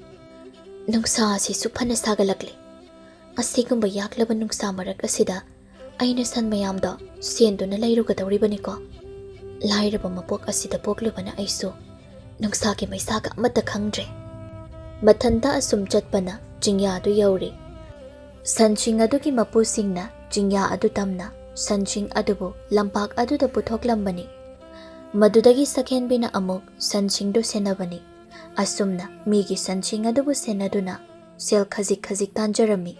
"ꯅꯨꯡꯁꯥ ꯑꯁꯤꯁꯨ ꯐꯅ ꯁꯥꯒꯠꯂꯛꯂꯦ꯫ ꯑꯁꯤꯒꯨꯝꯕ ꯌꯥꯛꯂꯕ ꯅꯨꯡꯁꯥ ꯃꯔꯛ ꯑꯁꯤꯗ ꯑꯩꯅ ꯁꯟ ꯃꯌꯥꯝꯗꯣ ꯁꯦꯟꯗꯨꯅ ꯂꯩꯔꯨꯒꯗꯧꯔꯤꯕꯅꯤꯀꯣ꯫ ꯂꯥꯏꯔꯕ ꯃꯄꯣꯛ ꯑꯁꯤꯗ ꯄꯣꯛꯂꯨꯕꯅ ꯑꯩꯁꯨ ꯅꯨꯡꯁꯥꯒꯤ ꯃꯩꯁꯥꯒ ꯑꯃꯠꯇ ꯈꯪꯗ꯭ꯔꯦ꯫" ꯃꯊꯟꯇ ꯑꯁꯨꯝ ꯆꯠꯄꯅ ꯆꯤꯡꯌꯥꯗꯨ ꯌꯧꯔꯦ꯫ ꯁꯟꯁꯤꯡ ꯑꯗꯨꯒꯤ ꯃꯄꯨꯁꯤꯡꯅ ꯆꯤꯡꯌꯥ ꯑꯗꯨ ꯇꯝꯅ ꯁꯟꯁꯤꯡ ꯑꯗꯨꯕꯨ ꯂꯝꯄꯥꯛ ꯑꯗꯨꯗ ꯄꯨꯊꯣꯛꯂꯝꯕꯅꯤ꯫ ꯃꯗꯨꯗꯒꯤ ꯁꯛꯍꯦꯟꯕꯤꯅ ꯑꯃꯨꯛ ꯁꯟꯁꯤꯡꯗꯨ ꯁꯦꯟꯅꯕꯅꯤ꯫ ꯑꯁꯨꯝꯅ ꯃꯤꯒꯤ ꯁꯟꯁꯤꯡ ꯑꯗꯨꯕꯨ ꯁꯦꯟꯅꯗꯨꯅ ꯁꯦꯜ ꯈꯖꯤꯛ ꯈꯖꯤꯛ ꯇꯥꯟꯖꯔꯝꯃꯤ꯫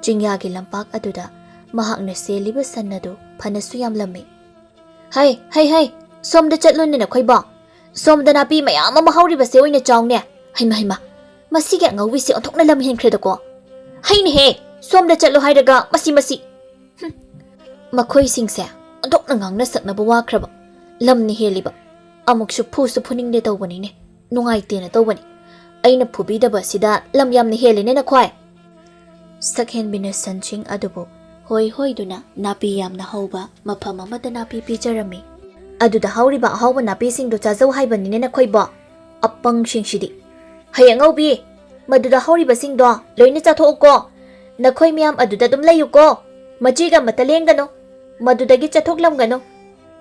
ꯆꯤꯡꯌꯥꯒꯤ ꯂꯝꯄꯥꯛ ꯑꯗꯨꯗ ꯃꯍꯥꯛꯅ ꯁꯦꯜꯂꯤꯕ ꯁꯟ ꯑꯗꯨ ꯐꯅꯁꯨ ꯌꯥꯝꯂꯝꯃꯤ꯫ "ꯍꯩ, ꯍꯩ, ꯍꯩ, ꯁꯣꯝꯗ ꯆꯠꯂꯨꯅꯦ ꯅꯈꯣꯏꯕꯣ꯫ ꯁꯣꯝꯗ ꯅꯥꯄꯤ ꯃꯌꯥꯝ ꯑꯃ ꯍꯧꯔꯤꯕꯁꯦ ꯑꯣꯏꯅ ꯆꯥꯎꯅꯦ꯫ ꯍꯩꯃ ꯍꯩꯃ, ꯃꯁꯤꯒꯤ ꯑꯉꯧꯕꯤꯁꯦ ꯑꯣꯟꯊꯣꯛꯅ ꯂꯝ ꯍꯦꯟꯈ꯭ꯔꯦꯗꯀꯣ꯫ ꯍꯩꯅꯦꯍꯦ, ꯁꯣꯝꯗ ꯆꯠꯂꯣ ꯍꯥꯏꯔꯒ ꯃꯁꯤ ꯃꯁꯤ꯫ ꯍꯨꯝ꯫ ꯃꯈꯣꯏꯁꯤꯡꯁꯦ ꯑꯣꯟꯊꯣꯛꯅ ꯉꯥꯡꯅ ꯁꯛꯅꯕ ꯋꯥꯈ꯭ꯔꯕ꯫ ꯂꯝꯅ ꯍꯦꯜꯂꯤꯕ꯫ ꯑꯃꯨꯛꯁꯨ ꯐꯨꯁꯨ ꯐꯨꯅꯤꯡꯗꯦ ꯇꯧꯕꯅꯤꯅꯦ꯫ ꯅꯨꯡꯉꯥꯏꯇꯦꯅ ꯇꯧꯕꯅꯤ꯫ ꯑꯩꯅ ꯐꯨꯕꯤꯗꯕ ꯑꯁꯤꯗ ꯂꯝ ꯌꯥꯝꯅ ꯍꯦꯜꯂꯤꯅꯦ ꯅꯈꯣꯏ꯫ ꯁꯛꯍꯦꯟꯕꯤꯅ ꯁꯟꯁꯤꯡ ꯑꯗꯨꯕꯨ ꯍꯣꯏ ꯍꯣꯏꯗꯨꯅ ꯅꯥꯄꯤ ꯌꯥꯝꯅ ꯍꯧꯕ ꯃꯐꯝ ꯑꯃꯗ ꯅꯥꯄꯤ ꯄꯤꯖꯔꯝꯃꯤ꯫ ꯑꯗꯨꯗ ꯍꯧꯔꯤꯕ ꯑꯍꯥꯎꯕ ꯅꯥꯄꯤꯁꯤꯡꯗꯨ ꯆꯥꯖꯧ ꯍꯥꯏꯕꯅꯤꯅꯦ ꯅꯈꯣꯏꯕꯣ꯫ ꯑꯄꯪꯁꯤꯡꯁꯤꯗꯤ꯫ ꯍꯩ ꯑꯉꯧꯕꯤ, ꯃꯗꯨꯗ ꯍꯧꯔꯤꯕꯁꯤꯡꯗꯣ ꯂꯣꯏꯅ ꯆꯥꯊꯣꯛꯎꯀꯣ꯫ ꯅꯈꯣꯏ ꯃꯌꯥꯝ ꯑꯗꯨꯗ ꯑꯗꯨꯝ ꯂꯩꯌꯨꯀꯣ꯫ ꯃꯆꯤꯒ ꯑꯃꯠꯇ ꯂꯦꯡꯒꯅꯨ꯫ ꯃꯗꯨꯗꯒꯤ ꯆꯠꯊꯣꯛꯂꯝꯒꯅꯨ꯫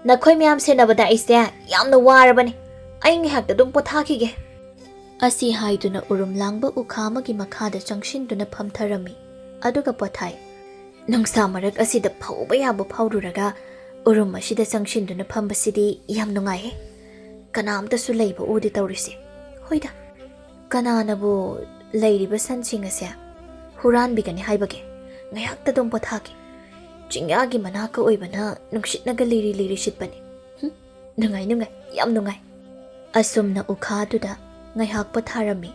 ꯅꯈꯣꯏ ꯃꯌꯥꯝ ꯁꯦꯟꯅꯕꯗ ꯑꯩꯁꯦ ꯌꯥꯝꯅ ꯋꯥꯔꯕꯅꯤ꯫ ꯑꯩ ꯉꯥꯏꯍꯥꯛꯇ ꯑꯗꯨꯝ ꯄꯣꯊꯥꯈꯤꯒꯦ꯫ ꯑꯁꯤ ꯍꯥꯏꯗꯨꯅ ꯎꯔꯨꯝ ꯂꯥꯡꯕ ꯎꯈꯥ ꯑꯃꯒꯤ ꯃꯈꯥꯗ ꯆꯪꯁꯤꯟꯗꯨꯅ ꯐꯝꯊꯔꯝꯃꯤ꯫ ꯑꯗꯨꯒ ꯄꯣꯊꯥꯏ꯫ ꯅꯨꯡꯁꯥ ꯃꯔꯛ ꯑꯁꯤꯗ ꯐꯥꯎꯕ ꯌꯥꯕ ꯐꯥꯎꯔꯨꯔꯒ ꯎꯔꯨꯝ ꯑꯁꯤꯗ ꯆꯪꯁꯤꯟꯗꯨꯅ ꯐꯝꯕꯁꯤꯗꯤ ꯌꯥꯝ ꯅꯨꯡꯉꯥꯏꯍꯦ꯫ ꯀꯅꯥꯝꯇꯁꯨ ꯂꯩꯕ ꯎꯗꯦ ꯇꯧꯔꯤꯁꯦ꯫ ꯍꯣꯏꯗ, ꯀꯅꯥꯅꯕꯨ ꯂꯩꯔꯤꯕ ꯁꯟꯁꯤꯡ ꯑꯁꯦ ꯍꯨꯔꯥꯟꯕꯤꯒꯅꯤ ꯍꯥꯏꯕꯒꯦ? ꯉꯥꯏꯍꯥꯛꯇ ꯑꯗꯨꯝ ꯄꯣꯊꯥꯒꯦ꯫ ꯆꯤꯡꯌꯥꯒꯤ ꯃꯅꯥꯛꯀ ꯑꯣꯏꯕꯅ ꯅꯨꯡꯁꯤꯠꯅꯒ ꯂꯤꯔꯤ ꯂꯤꯔꯤ ꯁꯤꯠꯄꯅꯤ꯫ ꯍꯨꯝ, ꯅꯨꯡꯉꯥꯏ, ꯅꯨꯡꯉꯥꯏ, ꯌꯥꯝ ꯅꯨꯡꯉꯥꯏ꯫ ꯑꯁꯨꯝꯅ ꯎꯈꯥꯗꯨꯗ ꯉꯥꯏꯍꯥꯛ ꯄꯣꯊꯥꯔꯝꯃꯤ꯫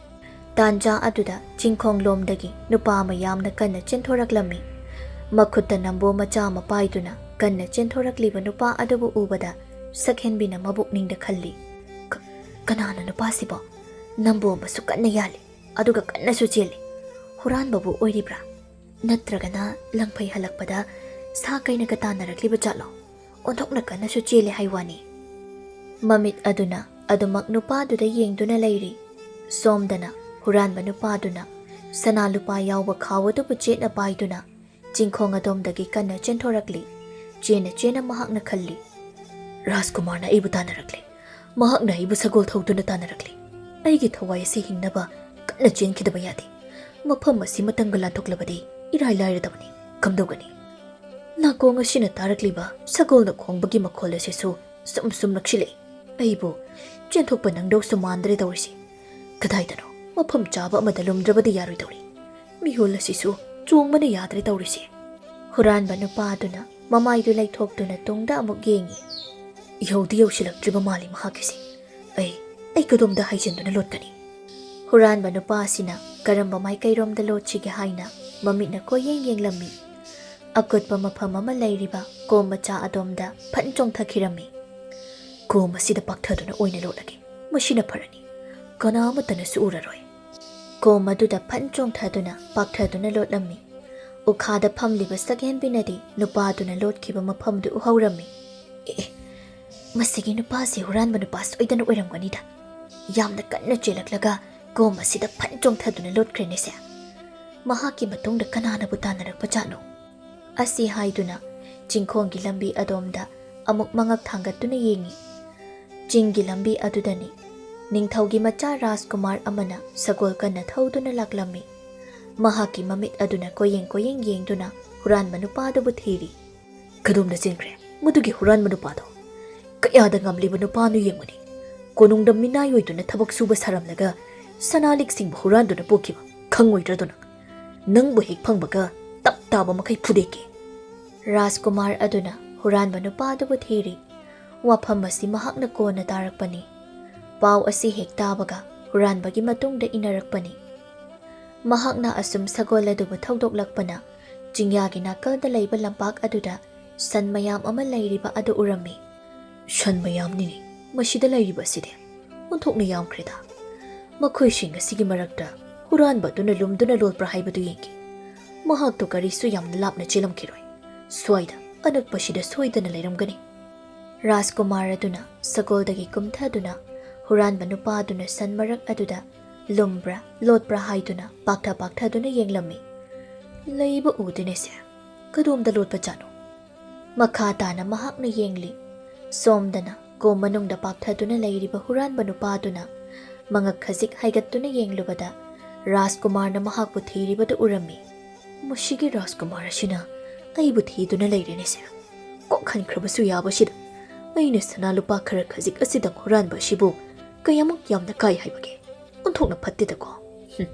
ꯇꯥꯟꯖꯥ ꯑꯗꯨꯗ ꯆꯤꯡꯈꯣꯡꯂꯣꯝꯗꯒꯤ ꯅꯨꯄꯥ ꯑꯃ ꯌꯥꯝꯅ ꯀꯟꯅ ꯆꯦꯟꯊꯣꯔꯛꯂꯝꯃꯤ꯫ ꯃꯈꯨꯠꯇ ꯅꯝꯕꯣ ꯃꯆꯥ ꯑꯃ ꯄꯥꯏꯗꯨꯅ ꯀꯟꯅ ꯆꯦꯟꯊꯣꯔꯛꯂꯤꯕ ꯅꯨꯄꯥ ꯑꯗꯨꯕꯨ ꯎꯕꯗ ꯁꯛꯍꯦꯟꯕꯤꯅ ꯃꯕꯨꯛꯅꯤꯡꯗ ꯈꯜꯂꯤ, "ꯀ-, ꯀꯅꯥꯅꯣ ꯅꯨꯄꯥꯁꯤꯕꯣ? ꯅꯝꯕꯣ ꯑꯃꯁꯨ ꯀꯟꯅ ꯌꯥꯜꯂꯤ, ꯑꯗꯨꯒ ꯀꯟꯅꯁꯨ ꯆꯦꯜꯂꯤ꯫ ꯍꯨꯔꯥꯟꯕꯕꯨ ꯑꯣꯏꯔꯤꯕ꯭ꯔꯥ? ꯅꯠꯇ꯭ꯔꯒꯅ ꯂꯪꯐꯩ ꯍꯜꯂꯛꯄꯗ ꯁꯥ ꯀꯩꯅꯒ ꯇꯥꯟꯅꯔꯛꯂꯤꯕ ꯖꯥꯠꯂꯣ? ꯑꯣꯟꯊꯣꯛꯅ ꯀꯟꯅꯁꯨ ꯆꯦꯜꯂꯦ ꯍꯥꯏ ꯋꯥꯅꯤ"꯫ ꯃꯃꯤꯠ ꯑꯗꯨꯅ ꯑꯗꯨꯃꯛ ꯅꯨꯄꯥꯗꯨꯗ ꯌꯦꯡꯗꯨꯅ ꯂꯩꯔꯤ꯫ ꯁꯣꯝꯗꯅ ꯍꯨꯔꯥꯟꯕ ꯅꯨꯄꯥꯗꯨꯅ ꯁꯅꯥ ꯂꯨꯄꯥ ꯌꯥꯎꯕ ꯈꯥꯎ ꯑꯗꯨꯕꯨ ꯆꯦꯠꯅ ꯄꯥꯏꯗꯨꯅ ꯆꯤꯡꯈꯣꯡ ꯑꯗꯣꯝꯗꯒꯤ ꯀꯟꯅ ꯆꯦꯟꯊꯣꯔꯛꯂꯤ꯫ ꯆꯦꯟꯅ ꯆꯦꯟꯅ ꯃꯍꯥꯛꯅ ꯈꯜꯂꯤ, "ꯔꯥꯖꯀꯨꯃꯥꯔꯅ ꯑꯩꯕꯨ ꯇꯥꯟꯅꯔꯛꯂꯦ꯫ ꯃꯍꯥꯛꯅ ꯑꯩꯕꯨ ꯁꯒꯣꯜ ꯊꯧꯗꯨꯅ ꯇꯥꯟꯅꯔꯛꯂꯦ꯫ ꯑꯩꯒꯤ ꯊꯋꯥꯏ ꯑꯁꯤ ꯍꯤꯡꯅꯕ ꯀꯟꯅ ꯆꯦꯟꯈꯤꯗꯕ ꯌꯥꯗꯦ꯫ ꯃꯐꯝ ꯑꯁꯤ ꯃꯇꯝꯒ ꯂꯥꯟꯊꯣꯛꯂꯕꯗꯤ ꯏꯔꯥꯏ ꯂꯥꯏꯔꯗꯕꯅꯤ꯫ ꯀꯝꯗꯧꯒꯅꯤ?" ꯅꯥꯀꯣꯡ ꯑꯁꯤꯅ ꯇꯥꯔꯛꯂꯤꯕ ꯁꯒꯣꯜꯅ ꯈꯣꯡꯕꯒꯤ ꯃꯈꯣꯜ ꯑꯁꯤꯁꯨ ꯁꯨꯝ ꯁꯨꯝ ꯅꯛꯁꯤꯜꯂꯛꯏ꯫ ꯑꯩꯕꯨ ꯆꯦꯟꯊꯣꯛꯄ ꯅꯪꯗꯧꯁꯨ ꯃꯥꯟꯗ꯭ꯔꯦ ꯇꯧꯔꯤꯁꯤ꯫ ꯀꯗꯥꯏꯗꯅꯣ ꯃꯐꯝ ꯆꯥꯕ ꯑꯃꯗ ꯂꯨꯝꯗ꯭ꯔꯕꯗꯤ ꯌꯥꯔꯣꯏꯗꯧꯔꯤ꯫ ꯃꯤꯍꯨꯜ ꯑꯁꯤꯁꯨ ꯆꯣꯡꯕꯅ ꯌꯥꯗ꯭ꯔꯦ ꯇꯧꯔꯤꯁꯤ꯫ ꯍꯨꯔꯥꯟꯕ ꯅꯨꯄꯥ ꯑꯗꯨꯅ ꯃꯃꯥꯏꯗꯨ ꯂꯩꯊꯣꯛꯇꯨꯅ ꯇꯨꯡꯗ ꯑꯃꯨꯛ ꯌꯦꯡꯉꯤ꯫ ꯏꯍꯧꯗꯤ ꯌꯧꯁꯤꯜꯂꯛꯇ꯭ꯔꯤꯕ ꯃꯥꯜꯂꯤ ꯃꯍꯥꯛꯀꯤꯁꯤ꯫ "ꯑꯩ, ꯑꯩ ꯀꯗꯣꯝꯗ ꯍꯥꯏꯖꯤꯟꯗꯨꯅ ꯂꯣꯠꯀꯅꯤ?" ꯍꯨꯔꯥꯟꯕ ꯅꯨꯄꯥ ꯑꯁꯤꯅ ꯀꯔꯝꯕ ꯃꯥꯏꯀꯩꯔꯣꯝꯗ ꯂꯣꯠꯁꯤꯒꯦ ꯍꯥꯏꯅ ꯃꯃꯤꯠꯅ ꯀꯣꯏꯌꯦꯡ ꯌꯦꯡꯂꯝꯃꯤ꯫ ꯑꯀꯨꯠꯄ ꯃꯐꯝ ꯑꯃ ꯂꯩꯔꯤꯕ ꯀꯣꯝ ꯃꯆꯥ ꯑꯗꯣꯝꯗ ꯐꯟ ꯆꯣꯡꯊꯈꯤꯔꯝꯃꯤ꯫ "ꯀꯣꯝ ꯑꯁꯤꯗ ꯄꯥꯛꯊꯗꯨꯅ ꯑꯣꯏꯅ ꯂꯣꯠꯂꯒꯦ, ꯃꯁꯤꯅ ꯐꯔꯅꯤ꯫ ꯀꯅꯥ ꯑꯃꯠꯇꯅꯁꯨ ꯎꯔꯔꯣꯏ꯫" ꯀꯣꯝ ꯑꯗꯨꯗ ꯐꯟ ꯆꯣꯡꯊꯗꯨꯅ ꯄꯥꯛꯊꯗꯨꯅ ꯂꯣꯠꯂꯝꯃꯤ꯫ ꯎꯈꯥꯗ ꯐꯝꯂꯤꯕ ꯁꯛꯍꯦꯟꯕꯤꯅꯗꯤ ꯅꯨꯄꯥꯗꯨꯅ ꯂꯣꯠꯈꯤꯕ ꯃꯐꯝꯗꯨ ꯎꯍꯧꯔꯝꯃꯤ꯫ "ꯑꯦ, ꯑꯦ, ꯃꯁꯤꯒꯤ ꯅꯨꯄꯥꯁꯤ ꯍꯨꯔꯥꯟꯕ ꯅꯨꯄꯥ ꯁꯣꯏꯗꯅ ꯑꯣꯏꯔꯝꯒꯅꯤꯗ꯫ ꯌꯥꯝꯅ ꯀꯟꯅ ꯆꯦꯜꯂꯛꯂꯒ ꯀꯣꯝ ꯑꯁꯤꯗ ꯐꯟ ꯆꯣꯡꯊꯗꯨꯅ ꯂꯣꯠꯈ꯭ꯔꯦꯅꯦꯁꯦ꯫ ꯃꯍꯥꯛꯀꯤ ꯃꯇꯨꯡꯗ ꯀꯅꯥꯅꯕꯨ ꯇꯥꯟꯅꯔꯛꯄꯖꯥꯠꯅꯣ?" ꯑꯁꯤ ꯍꯥꯏꯗꯨꯅ ꯆꯤꯡꯈꯣꯡꯒꯤ ꯂꯝꯕꯤ ꯑꯗꯣꯝꯗ ꯑꯃꯨꯛ ꯃꯉꯛ ꯊꯥꯡꯒꯠꯇꯨꯅ ꯌꯦꯡꯉꯤ꯫ ꯆꯤꯡꯒꯤ ꯂꯝꯕꯤ ꯑꯗꯨꯗꯅꯤ ꯅꯤꯡꯊꯧꯒꯤ ꯃꯆꯥ ꯔꯥꯖꯀꯨꯃꯥꯔ ꯑꯃꯅ ꯁꯒꯣꯜ ꯀꯟꯅ ꯊꯧꯗꯨꯅ ꯂꯥꯛꯂꯝꯃꯤ꯫ ꯃꯍꯥꯛꯀꯤ ꯃꯃꯤꯠ ꯑꯗꯨꯅ ꯀꯣꯏꯌꯦꯡ ꯀꯣꯏꯌꯦꯡ ꯌꯦꯡꯗꯨꯅ ꯍꯨꯔꯥꯟꯕ ꯅꯨꯄꯥꯗꯨꯕꯨ ꯊꯤꯔꯤ꯫ "ꯀꯗꯣꯝꯗ ꯆꯦꯟꯈ꯭ꯔꯦ ꯃꯗꯨꯒꯤ ꯍꯨꯔꯥꯟꯕ ꯅꯨꯄꯥꯗꯣ? ꯀꯌꯥꯗ ꯉꯝꯂꯤꯕ ꯅꯨꯄꯥꯅꯣ ꯌꯦꯡꯉꯨꯅꯦ꯫ ꯀꯣꯅꯨꯡꯗ ꯃꯤꯅꯥꯏ ꯑꯣꯏꯗꯨꯅ ꯊꯕꯛ ꯁꯨꯕ ꯁꯥꯔꯝꯂꯒ ꯁꯅꯥ ꯂꯤꯛꯁꯤꯡꯕꯨ ꯍꯨꯔꯥꯟꯗꯨꯅ ꯄꯣꯛꯈꯤꯕ ꯈꯪꯉꯣꯏꯗ꯭ꯔꯗꯨꯅ? ꯅꯪꯕꯨ ꯍꯦꯛ ꯐꯪꯕꯒ ꯇꯞ ꯇꯥꯕ ꯃꯈꯩ ꯐꯨꯗꯦꯛꯀꯦ꯫" ꯔꯥꯖꯀꯨꯃꯥꯔ ꯑꯗꯨꯅ ꯍꯨꯔꯥꯟꯕ ꯅꯨꯄꯥꯗꯨꯕꯨ ꯊꯤꯔꯤ꯫ ꯋꯥꯐꯝ ꯑꯁꯤ ꯃꯍꯥꯛꯅ ꯀꯣꯟꯅ ꯇꯥꯔꯛꯄꯅꯤ꯫ ꯄꯥꯎ ꯑꯁꯤ ꯍꯦꯛ ꯇꯥꯕꯒ ꯍꯨꯔꯥꯟꯕꯒꯤ ꯃꯇꯨꯡꯗ ꯏꯟꯅꯔꯛꯄꯅꯤ꯫ ꯃꯍꯥꯛꯅ ꯑꯁꯨꯝ ꯁꯒꯣꯜ ꯑꯗꯨꯕꯨ ꯊꯧꯗꯣꯛꯂꯛꯄꯅ ꯆꯤꯡꯌꯥꯒꯤ ꯅꯥꯀꯜꯗ ꯂꯩꯕ ꯂꯝꯄꯥꯛ ꯑꯗꯨꯗ ꯁꯟ ꯃꯌꯥꯝ ꯑꯃ ꯂꯩꯔꯤꯕ ꯑꯗꯨ ꯎꯔꯝꯃꯤ꯫ "ꯁꯟ ꯃꯌꯥꯝꯅꯤꯅꯦ ꯃꯁꯤꯗ ꯂꯩꯔꯤꯕ ꯑꯁꯤꯗꯤ꯫ ꯑꯣꯟꯊꯣꯛꯅ ꯌꯥꯝꯈ꯭ꯔꯦꯗ꯫ ꯃꯈꯣꯏꯁꯤꯡ ꯑꯁꯤꯒꯤ ꯃꯔꯛꯇ ꯍꯨꯔꯥꯟꯕ ꯑꯗꯨꯅ ꯂꯨꯝꯗꯨꯅ ꯂꯣꯠꯄ꯭ꯔꯥ ꯍꯥꯏꯕꯗꯨ ꯌꯦꯡꯒꯦ꯫ ꯃꯍꯥꯛꯇꯨ ꯀꯔꯤꯁꯨ ꯌꯥꯝꯅ ꯂꯥꯞꯅ ꯆꯦꯜꯂꯝꯈꯤꯔꯣꯏ꯫ ꯁ꯭ꯋꯥꯏꯗ ꯑꯅꯛꯄꯁꯤꯗ ꯁꯣꯏꯗꯅ ꯂꯩꯔꯝꯒꯅꯤ꯫" ꯔꯥꯖꯀꯨꯃꯥꯔ ꯑꯗꯨꯅ ꯁꯒꯣꯜꯗꯒꯤ ꯀꯨꯝꯊꯗꯨꯅ ꯍꯨꯔꯥꯟꯕ ꯅꯨꯄꯥ ꯑꯗꯨꯅ ꯁꯟ ꯃꯔꯛ ꯑꯗꯨꯗ ꯂꯨꯝꯕ꯭ꯔꯥ ꯂꯣꯠꯄ꯭ꯔꯥ ꯍꯥꯏꯗꯨꯅ ꯄꯥꯛꯊ ꯄꯥꯛꯊꯗꯨꯅ ꯌꯦꯡꯂꯝꯃꯤ꯫ "ꯂꯩꯕ ꯎꯗꯦꯅꯦꯁꯦ꯫ ꯀꯗꯣꯝꯗ ꯂꯣꯠꯄꯖꯥꯠꯅꯣ?" ꯃꯈꯥ ꯇꯥꯅ ꯃꯍꯥꯛꯅ ꯌꯦꯡꯂꯤ꯫ ꯁꯣꯝꯗꯅ ꯀꯣꯝ ꯃꯅꯨꯡꯗ ꯄꯥꯛꯊꯗꯨꯅ ꯂꯩꯔꯤꯕ ꯍꯨꯔꯥꯟꯕ ꯅꯨꯄꯥꯗꯨꯅ ꯃꯉꯛ ꯈꯖꯤꯛ ꯍꯥꯏꯒꯠꯇꯨꯅ ꯌꯦꯡꯂꯨꯕꯗ ꯔꯥꯖꯀꯨꯃꯥꯔꯅ ꯃꯍꯥꯛꯄꯨ ꯊꯤꯔꯤꯕꯗꯨ ꯎꯔꯝꯃꯤ꯫ "ꯃꯁꯤꯒꯤ ꯔꯥꯖꯀꯨꯃꯥꯔ ꯑꯁꯤꯅ ꯑꯩꯕꯨ ꯊꯤꯗꯨꯅ ꯂꯩꯔꯦꯅꯦꯁꯦ꯫ ꯀꯣꯛ ꯍꯟꯈ꯭ꯔꯕꯁꯨ ꯌꯥꯕꯁꯤꯗ ꯑꯩꯅ ꯁꯅꯥ ꯂꯨꯄꯥ ꯈꯔ ꯈꯖꯤꯛ ꯑꯁꯤꯗꯪ ꯍꯨꯔꯥꯟꯕ ꯑꯁꯤꯕꯨ ꯀꯌꯥꯃꯨꯛ ꯌꯥꯝꯅ ꯀꯥꯏ ꯍꯥꯏꯕꯒꯦ? ꯑꯣꯟꯊꯣꯛꯅ ꯐꯠꯇꯦꯗꯀꯣ꯫ ꯍꯨꯝ,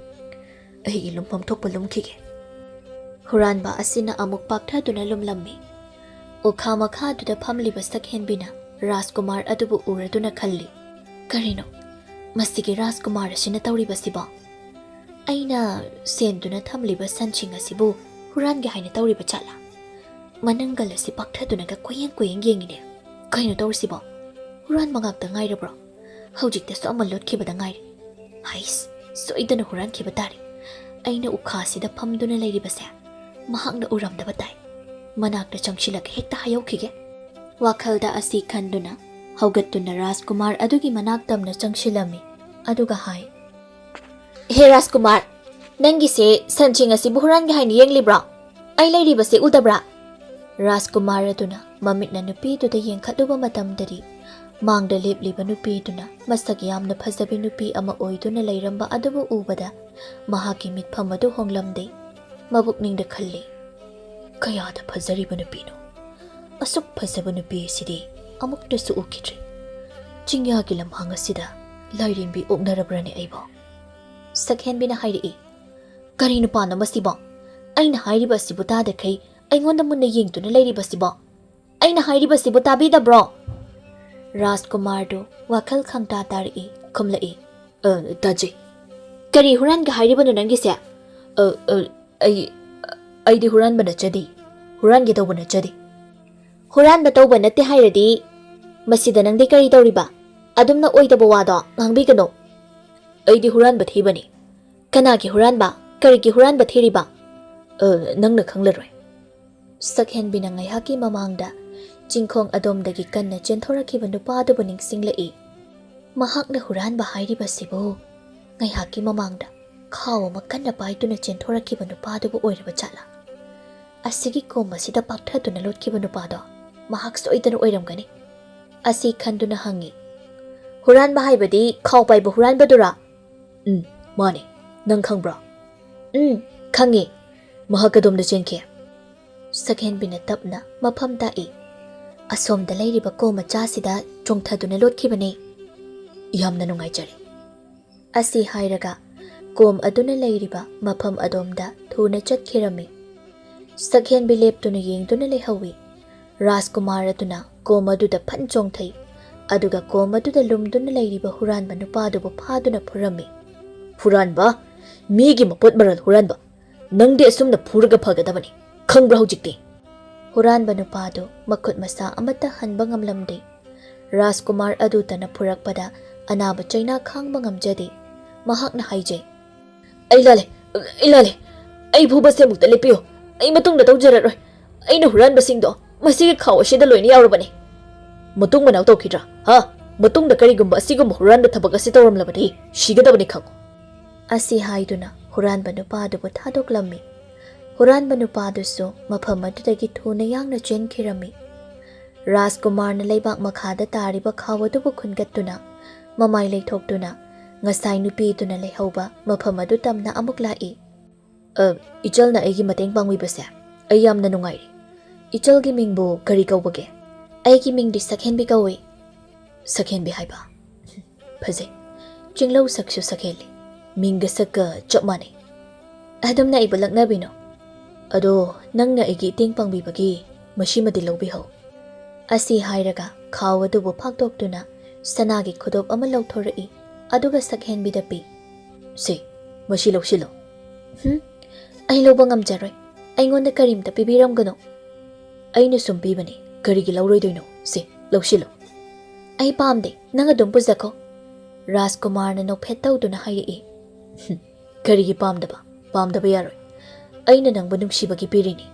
ꯑꯩꯒꯤ ꯂꯨꯝꯐꯝ ꯊꯣꯛꯄ ꯂꯨꯝꯈꯤꯒꯦ꯫" ꯍꯨꯔꯥꯟꯕ ꯑꯁꯤꯅ ꯑꯃꯨꯛ ꯄꯥꯛꯊꯗꯨꯅ ꯂꯨꯝꯂꯝꯃꯤ꯫ ꯎꯈꯥ ꯃꯈꯥꯗꯨꯗ ꯐꯝꯂꯤꯕ ꯁꯛꯍꯦꯟꯕꯤꯅ ꯔꯥꯖꯀꯨꯃꯥꯔ ꯑꯗꯨꯕꯨ ꯎꯔꯗꯨꯅ ꯈꯜꯂꯤ꯫ ꯀꯔꯤꯅꯣ ꯃꯁꯤꯒꯤ ꯔꯥꯖꯀꯨꯃꯥꯔ ꯑꯁꯤꯅ ꯇꯧꯔꯤꯕꯁꯤꯕꯣ? ꯑꯩꯅ ꯁꯦꯝꯗꯨꯅ ꯊꯝꯂꯤꯕ ꯁꯟꯁꯤꯡ ꯑꯁꯤꯕꯨ ꯍꯨꯔꯥꯟꯒꯦ ꯍꯥꯏꯅ ꯇꯧꯔꯤꯕ ꯖꯥꯠꯂꯥ? ꯃꯅꯪꯒꯜ ꯑꯁꯤ ꯄꯥꯛꯊꯗꯨꯅꯒ ꯀꯣꯏꯌꯦꯡ ꯀꯣꯏꯌꯦꯡ ꯌꯦꯡꯉꯤꯅꯦ꯫ ꯀꯩꯅꯣ ꯇꯧꯔꯤꯁꯤꯕꯣ? ꯍꯨꯔꯥꯟꯕ ꯉꯥꯛꯇ ꯉꯥꯏꯔꯕ꯭ꯔꯣ? ꯍꯧꯖꯤꯛꯇꯁꯨ ꯑꯃ ꯂꯣꯠꯈꯤꯕꯗ ꯉꯥꯏꯔꯤ꯫ ꯍꯩꯁ, ꯁꯣꯏꯗꯅ ꯍꯨꯔꯥꯟꯈꯤꯕ ꯇꯥꯔꯦ꯫ ꯑꯩꯅ ꯎꯈꯥꯁꯤꯗ ꯐꯝꯗꯨꯅ ꯂꯩꯔꯤꯕꯁꯦ ꯃꯍꯥꯛꯅ ꯎꯔꯝꯗꯕ ꯇꯥꯏ꯫ ꯃꯅꯥꯛꯇ ꯆꯪꯁꯤꯜꯂꯒ ꯍꯦꯛꯇ ꯍꯥꯏꯍꯧꯈꯤꯒꯦ꯫ ꯋꯥꯈꯜꯗ ꯑꯁꯤ ꯈꯟꯗꯨꯅ ꯍꯧꯒꯠꯇꯨꯅ ꯔꯥꯖꯀꯨꯃꯥꯔ ꯑꯗꯨꯒꯤ ꯃꯅꯥꯛ ꯇꯝꯅ ꯆꯪꯁꯤꯜꯂꯝꯃꯤ꯫ ꯑꯗꯨꯒ ꯍꯥꯏ, "ꯍꯦ ꯔꯥꯖꯀꯨꯃꯥꯔ, ꯅꯪꯒꯤꯁꯦ ꯁꯟꯁꯤꯡ ꯑꯁꯤꯕꯨ ꯍꯨꯔꯥꯟꯒꯦ ꯍꯥꯏꯅ ꯌꯦꯡꯂꯤꯕ꯭ꯔꯣ? ꯑꯩ ꯂꯩꯔꯤꯕꯁꯦ ꯎꯗꯕ꯭ꯔꯥ?" ꯔꯥꯖꯀꯨꯃꯥꯔ ꯑꯗꯨꯅ ꯃꯃꯤꯠꯅ ꯅꯨꯄꯤꯗꯨꯗ ꯌꯦꯡꯈꯠꯂꯨꯕ ꯃꯇꯝꯗꯗꯤ, ꯃꯥꯡꯗ ꯂꯦꯞꯂꯤꯕ ꯅꯨꯄꯤꯗꯨꯅ ꯃꯁꯛ ꯌꯥꯝꯅ ꯐꯖꯕꯤ ꯅꯨꯄꯤ ꯑꯃ ꯑꯣꯏꯗꯨꯅ ꯂꯩꯔꯝꯕ ꯑꯗꯨꯕꯨ ꯎꯕꯗ, ꯃꯍꯥꯛꯀꯤ ꯃꯤꯠꯐꯝ ꯑꯗꯨ ꯍꯣꯡꯂꯝꯗꯦ꯫ ꯃꯕꯨꯛꯅꯤꯡꯗ ꯈꯜꯂꯤ, "ꯀꯌꯥꯗ ꯐꯖꯔꯤꯕ ꯅꯨꯄꯤꯅꯣ! ꯑꯁꯨꯛ ꯐꯖꯕ ꯅꯨꯄꯤ ꯑꯁꯤꯗꯤ ꯑꯃꯨꯛꯇꯁꯨ ꯎꯈꯤꯗ꯭ꯔꯤ꯫ ꯆꯤꯡꯌꯥꯒꯤ ꯂꯝꯍꯥꯡ ꯑꯁꯤꯗ ꯂꯥꯏꯔꯦꯝꯕꯤ ꯑꯣꯛꯅꯔꯕ꯭ꯔꯅꯦ ꯑꯩꯕꯣ?" ꯁꯛꯍꯦꯟꯕꯤꯅ ꯍꯥꯏꯔꯛꯏ, "ꯀꯔꯤ ꯅꯨꯄꯥꯅꯣ ꯃꯁꯤꯕꯣ? ꯑꯩꯅ ꯍꯥꯏꯔꯤꯕ ꯑꯁꯤꯕꯨ ꯇꯥꯗꯈꯩ ꯑꯩꯉꯣꯟꯗ ꯃꯨꯟꯅ ꯌꯦꯡꯗꯨꯅ ꯂꯩꯔꯤꯕꯁꯤꯕꯣ? ꯑꯩꯅ ꯍꯥꯏꯔꯤꯕꯁꯤꯕꯨ ꯇꯥꯕꯤꯗꯕ꯭ꯔꯣ?" ꯔꯥꯖꯀꯨꯃꯥꯔꯗꯨ ꯋꯥꯈꯜ ꯈꯪꯇꯥ ꯇꯥꯔꯛꯏ, ꯈꯨꯝꯂꯛꯏ, "ꯑ, ꯇꯥꯖꯩ꯫ ꯀꯔꯤ ꯍꯨꯔꯥꯟꯒꯦ ꯍꯥꯏꯔꯤꯕꯅꯣ ꯅꯪꯒꯤꯁꯦ?" "ꯑ, ꯑ, ꯑꯩ, ꯑꯩꯗꯤ ꯍꯨꯔꯥꯟꯕ ꯅꯠꯆꯗꯦ꯫ ꯍꯨꯔꯥꯟꯒꯦ ꯇꯧꯕ ꯅꯠꯆꯗꯦ꯫" "ꯍꯨꯔꯥꯟꯕ ꯇꯧꯕ ꯅꯠꯇꯦ ꯍꯥꯏꯔꯗꯤ ꯃꯁꯤꯗ ꯅꯪꯗꯤ ꯀꯔꯤ ꯇꯧꯔꯤꯕ? ꯑꯗꯨꯝꯅ ꯑꯣꯏꯗꯕ ꯋꯥꯗꯣ ꯉꯥꯡꯕꯤꯒꯅꯨ꯫" "ꯑꯩꯗꯤ ꯍꯨꯔꯥꯟꯕ ꯊꯤꯕꯅꯤ꯫" "ꯀꯅꯥꯒꯤ ꯍꯨꯔꯥꯟꯕ? ꯀꯔꯤꯒꯤ ꯍꯨꯔꯥꯟꯕ ꯊꯤꯔꯤꯕ?" "ꯑ, ꯅꯪꯅ ꯈꯪꯂꯔꯣꯏ꯫" ꯁꯛꯍꯦꯟꯕꯤꯅ ꯉꯥꯏꯍꯥꯛꯀꯤ ꯃꯃꯥꯡꯗ ꯆꯤꯡꯈꯣꯡ ꯑꯗꯣꯝꯗꯒꯤ ꯀꯟꯅ ꯆꯦꯟꯊꯣꯔꯛꯈꯤꯕ ꯅꯨꯄꯥꯗꯨꯕꯨ ꯅꯤꯡꯁꯤꯡꯂꯛꯏ꯫ ꯃꯍꯥꯛꯅ ꯍꯨꯔꯥꯟꯕ ꯍꯥꯏꯔꯤꯕꯁꯤꯕꯨ ꯉꯥꯏꯍꯥꯛꯀꯤ ꯃꯃꯥꯡꯗ ꯈꯥꯎ ꯑꯃ ꯀꯟꯅ ꯄꯥꯏꯗꯨꯅ ꯆꯦꯟꯊꯣꯔꯛꯈꯤꯕ ꯅꯨꯄꯥꯗꯨꯕꯨ ꯑꯣꯏꯔꯕ ꯖꯥꯠꯂꯥ? ꯑꯁꯤꯒꯤ ꯀꯣꯝ ꯑꯁꯤꯗ ꯄꯥꯛꯊꯗꯨꯅ ꯂꯣꯠꯈꯤꯕ ꯅꯨꯄꯥꯗꯣ ꯃꯍꯥꯛ ꯁꯣꯏꯗꯅ ꯑꯣꯏꯔꯝꯒꯅꯤ꯫ ꯑꯁꯤ ꯈꯟꯗꯨꯅ ꯍꯪꯉꯤ, "ꯍꯨꯔꯥꯟꯕ ꯍꯥꯏꯕꯗꯤ ꯈꯥꯎ ꯄꯥꯏꯕ ꯍꯨꯔꯥꯟꯕꯗꯨꯔꯥ?" "ꯎꯝ, ꯃꯥꯅꯦ꯫ ꯅꯪ ꯈꯪꯕ꯭ꯔꯥ?" "ꯎꯝ, ꯈꯪꯉꯤ꯫" "ꯃꯍꯥꯛ ꯀꯗꯣꯝꯗ ꯆꯦꯟꯈꯤ?" ꯁꯛꯍꯦꯟꯕꯤꯅ ꯇꯞꯅ ꯃꯐꯝ ꯇꯥꯛꯏ꯫ "ꯑꯁꯣꯝꯗ ꯂꯩꯔꯤꯕ ꯀꯣꯝ ꯃꯆꯥꯁꯤꯗ ꯆꯣꯡꯊꯗꯨꯅ ꯂꯣꯠꯈꯤꯕꯅꯦ꯫" "ꯌꯥꯝꯅ ꯅꯨꯡꯉꯥꯏꯖꯔꯦ꯫" ꯑꯁꯤ ꯍꯥꯏꯔꯒ ꯀꯣꯝ ꯑꯗꯨꯅ ꯂꯩꯔꯤꯕ ꯃꯐꯝ ꯑꯗꯣꯝꯗ ꯊꯨꯅ ꯆꯠꯈꯤꯔꯝꯃꯤ꯫ ꯁꯛꯍꯦꯟꯕꯤ ꯂꯦꯞꯇꯨꯅ ꯌꯦꯡꯗꯨꯅ ꯂꯩꯍꯧꯏ꯫ ꯔꯥꯖꯀꯨꯃꯥꯔ ꯑꯗꯨꯅ ꯀꯣꯝ ꯑꯗꯨꯗ ꯐꯟ ꯆꯣꯡꯊꯩ꯫ ꯑꯗꯨꯒ ꯀꯣꯝ ꯑꯗꯨꯗ ꯂꯨꯝꯗꯨꯅ ꯂꯩꯔꯤꯕ ꯍꯨꯔꯥꯟꯕ ꯅꯨꯄꯥꯗꯨꯕꯨ ꯐꯥꯗꯨꯅ ꯐꯨꯔꯝꯃꯤ꯫ "ꯍꯨꯔꯥꯟꯕ! ꯃꯤꯒꯤ ꯃꯄꯣꯠ ꯃꯔꯜ ꯍꯨꯔꯥꯟꯕ! ꯅꯪꯗꯤ ꯑꯁꯨꯝꯅ ꯐꯨꯔꯒ ꯐꯒꯗꯕꯅꯤ, ꯈꯪꯕ꯭ꯔꯥ ꯍꯧꯖꯤꯛꯇꯤ?" ꯍꯨꯔꯥꯟꯕ ꯅꯨꯄꯥꯗꯨ ꯃꯈꯨꯠ ꯃꯁꯥ ꯑꯃꯠꯇ ꯍꯟꯕ ꯉꯝꯂꯝꯗꯦ꯫ ꯔꯥꯖꯀꯨꯃꯥꯔ ꯑꯗꯨꯇꯅ ꯐꯨꯔꯛꯄꯗ ꯑꯅꯥꯕ ꯆꯩꯅꯥ ꯈꯥꯡꯕ ꯉꯝꯖꯗꯦ꯫ ꯃꯍꯥꯛꯅ ꯍꯥꯏꯖꯩ, "ꯑꯩ ꯂꯥꯜꯂꯦ, ꯑꯩ ꯂꯥꯜꯂꯦ꯫ ꯑꯩ ꯐꯨꯕꯁꯦ ꯑꯃꯨꯛꯇ ꯂꯦꯞꯄꯤꯌꯨ꯫ ꯑꯩ ꯃꯇꯨꯡꯗ ꯇꯧꯖꯔꯔꯣꯏ꯫ ꯑꯩꯅ ꯍꯨꯔꯥꯟꯕꯁꯤꯡꯗꯣ ꯃꯁꯤꯒꯤ ꯈꯥꯎ ꯑꯁꯤꯗ ꯂꯣꯏꯅ ꯌꯥꯎꯔꯕꯅꯤ꯫" "ꯃꯇꯨꯡ ꯃꯅꯥꯎ ꯇꯧꯈꯤꯗ꯭ꯔꯥ? ꯍꯥ? ꯃꯇꯨꯡꯗ ꯀꯔꯤꯒꯨꯝꯕ ꯑꯁꯤꯒꯨꯝꯕ ꯍꯨꯔꯥꯟꯕ ꯊꯕꯛ ꯑꯁꯤ ꯇꯧꯔꯝꯂꯕꯗꯤ ꯁꯤꯒꯗꯕꯅꯤ ꯈꯪꯉꯨ꯫" ꯑꯁꯤ ꯍꯥꯏꯗꯨꯅ ꯍꯨꯔꯥꯟꯕ ꯅꯨꯄꯥꯗꯨꯕꯨ ꯊꯥꯗꯣꯛꯂꯝꯃꯤ꯫ ꯍꯨꯔꯥꯟꯕ ꯅꯨꯄꯥꯗꯨꯁꯨ ꯃꯐꯝ ꯑꯗꯨꯗꯒꯤ ꯊꯨꯅ ꯌꯥꯡꯅ ꯆꯦꯟꯈꯤꯔꯝꯃꯤ꯫ ꯔꯥꯖꯀꯨꯃꯥꯔꯅ ꯂꯩꯕꯥꯛ ꯃꯈꯥꯗ ꯇꯥꯔꯤꯕ ꯈꯥꯎ ꯑꯗꯨꯕꯨ ꯈꯨꯟꯒꯠꯇꯨꯅ, ꯃꯃꯥꯏ ꯂꯩꯊꯣꯛꯇꯨꯅ, ꯉꯁꯥꯏ ꯅꯨꯄꯤꯗꯨꯅ ꯂꯩꯍꯧꯕ ꯃꯐꯝ ꯑꯗꯨ ꯇꯝꯅ ꯑꯃꯨꯛ ꯂꯥꯛꯏ꯫ "ꯑ, ꯏꯆꯜꯅ ꯑꯩꯒꯤ ꯃꯇꯦꯡ ꯄꯥꯡꯕꯤꯕꯁꯦ ꯑꯩ ꯌꯥꯝꯅ ꯅꯨꯡꯉꯥꯏꯔꯤ꯫ ꯏꯆꯜꯒꯤ ꯃꯤꯡꯕꯨ ꯀꯔꯤ ꯀꯧꯕꯒꯦ?" "ꯑꯩꯒꯤ ꯃꯤꯡꯗꯤ ꯁꯛꯍꯦꯟꯕꯤ ꯀꯧꯏ꯫" "ꯁꯛꯍꯦꯟꯕꯤ ꯍꯥꯏꯕ? ꯐꯖꯩ꯫ ꯆꯤꯡꯂꯧ ꯁꯛꯁꯨ ꯁꯛꯍꯦꯜꯂꯤ꯫ ꯃꯤꯡꯒ ꯁꯛꯀ ꯆꯞ ꯃꯥꯟꯅꯩ꯫ ꯑꯗꯨꯝꯅ ꯑꯩꯕꯨ ꯂꯛꯅꯕꯤꯅꯣ꯫ ꯑꯗꯣ ꯅꯪꯅ ꯑꯩꯒꯤ ꯏꯇꯦꯡ ꯄꯥꯡꯕꯤꯕꯒꯤ ꯃꯁꯤꯃꯗꯤ ꯂꯧꯕꯤꯍꯧ꯫" ꯑꯁꯤ ꯍꯥꯏꯔꯒ ꯈꯥꯎ ꯑꯗꯨꯕꯨ ꯐꯥꯛꯇꯣꯛꯇꯨꯅ ꯁꯅꯥꯒꯤ ꯈꯨꯗꯣꯞ ꯑꯃ ꯂꯧꯊꯣꯔꯛꯏ, ꯑꯗꯨꯒ ꯁꯛꯍꯦꯟꯕꯤꯗ ꯄꯤ꯫ "ꯁꯦ, ꯃꯁꯤ ꯂꯧꯁꯤꯜꯂꯣ꯫" "ꯍꯨꯝ, ꯑꯩ ꯂꯧꯕ ꯉꯝꯖꯔꯣꯏ꯫ ꯑꯩꯉꯣꯟꯗ ꯀꯔꯤꯝꯇ ꯄꯤꯕꯤꯔꯝꯒꯅꯨ꯫" "ꯑꯩꯅ ꯁꯨꯝ ꯄꯤꯕꯅꯤ, ꯀꯔꯤꯒꯤ ꯂꯧꯔꯣꯏꯗꯣꯏꯅꯣ? ꯁꯦ, ꯂꯧꯁꯤꯜꯂꯣ꯫" "ꯑꯩ ꯄꯥꯝꯗꯦ, ꯅꯪ ꯑꯗꯨꯝ ꯄꯨꯖꯈꯣ꯫" ꯔꯥꯖꯀꯨꯃꯥꯔꯅ ꯅꯣꯛꯐꯦꯠ ꯇꯧꯗꯨꯅ ꯍꯥꯏꯔꯛꯏ꯫ "ꯍꯨꯝ, ꯀꯔꯤꯒꯤ ꯄꯥꯝꯗꯕ? ꯄꯥꯝꯗꯕ ꯌꯥꯔꯣꯏ꯫ ꯑꯩꯅ ꯅꯪꯕꯨ ꯅꯨꯡꯁꯤꯕꯒꯤ ꯄꯤꯔꯤꯅꯤ꯫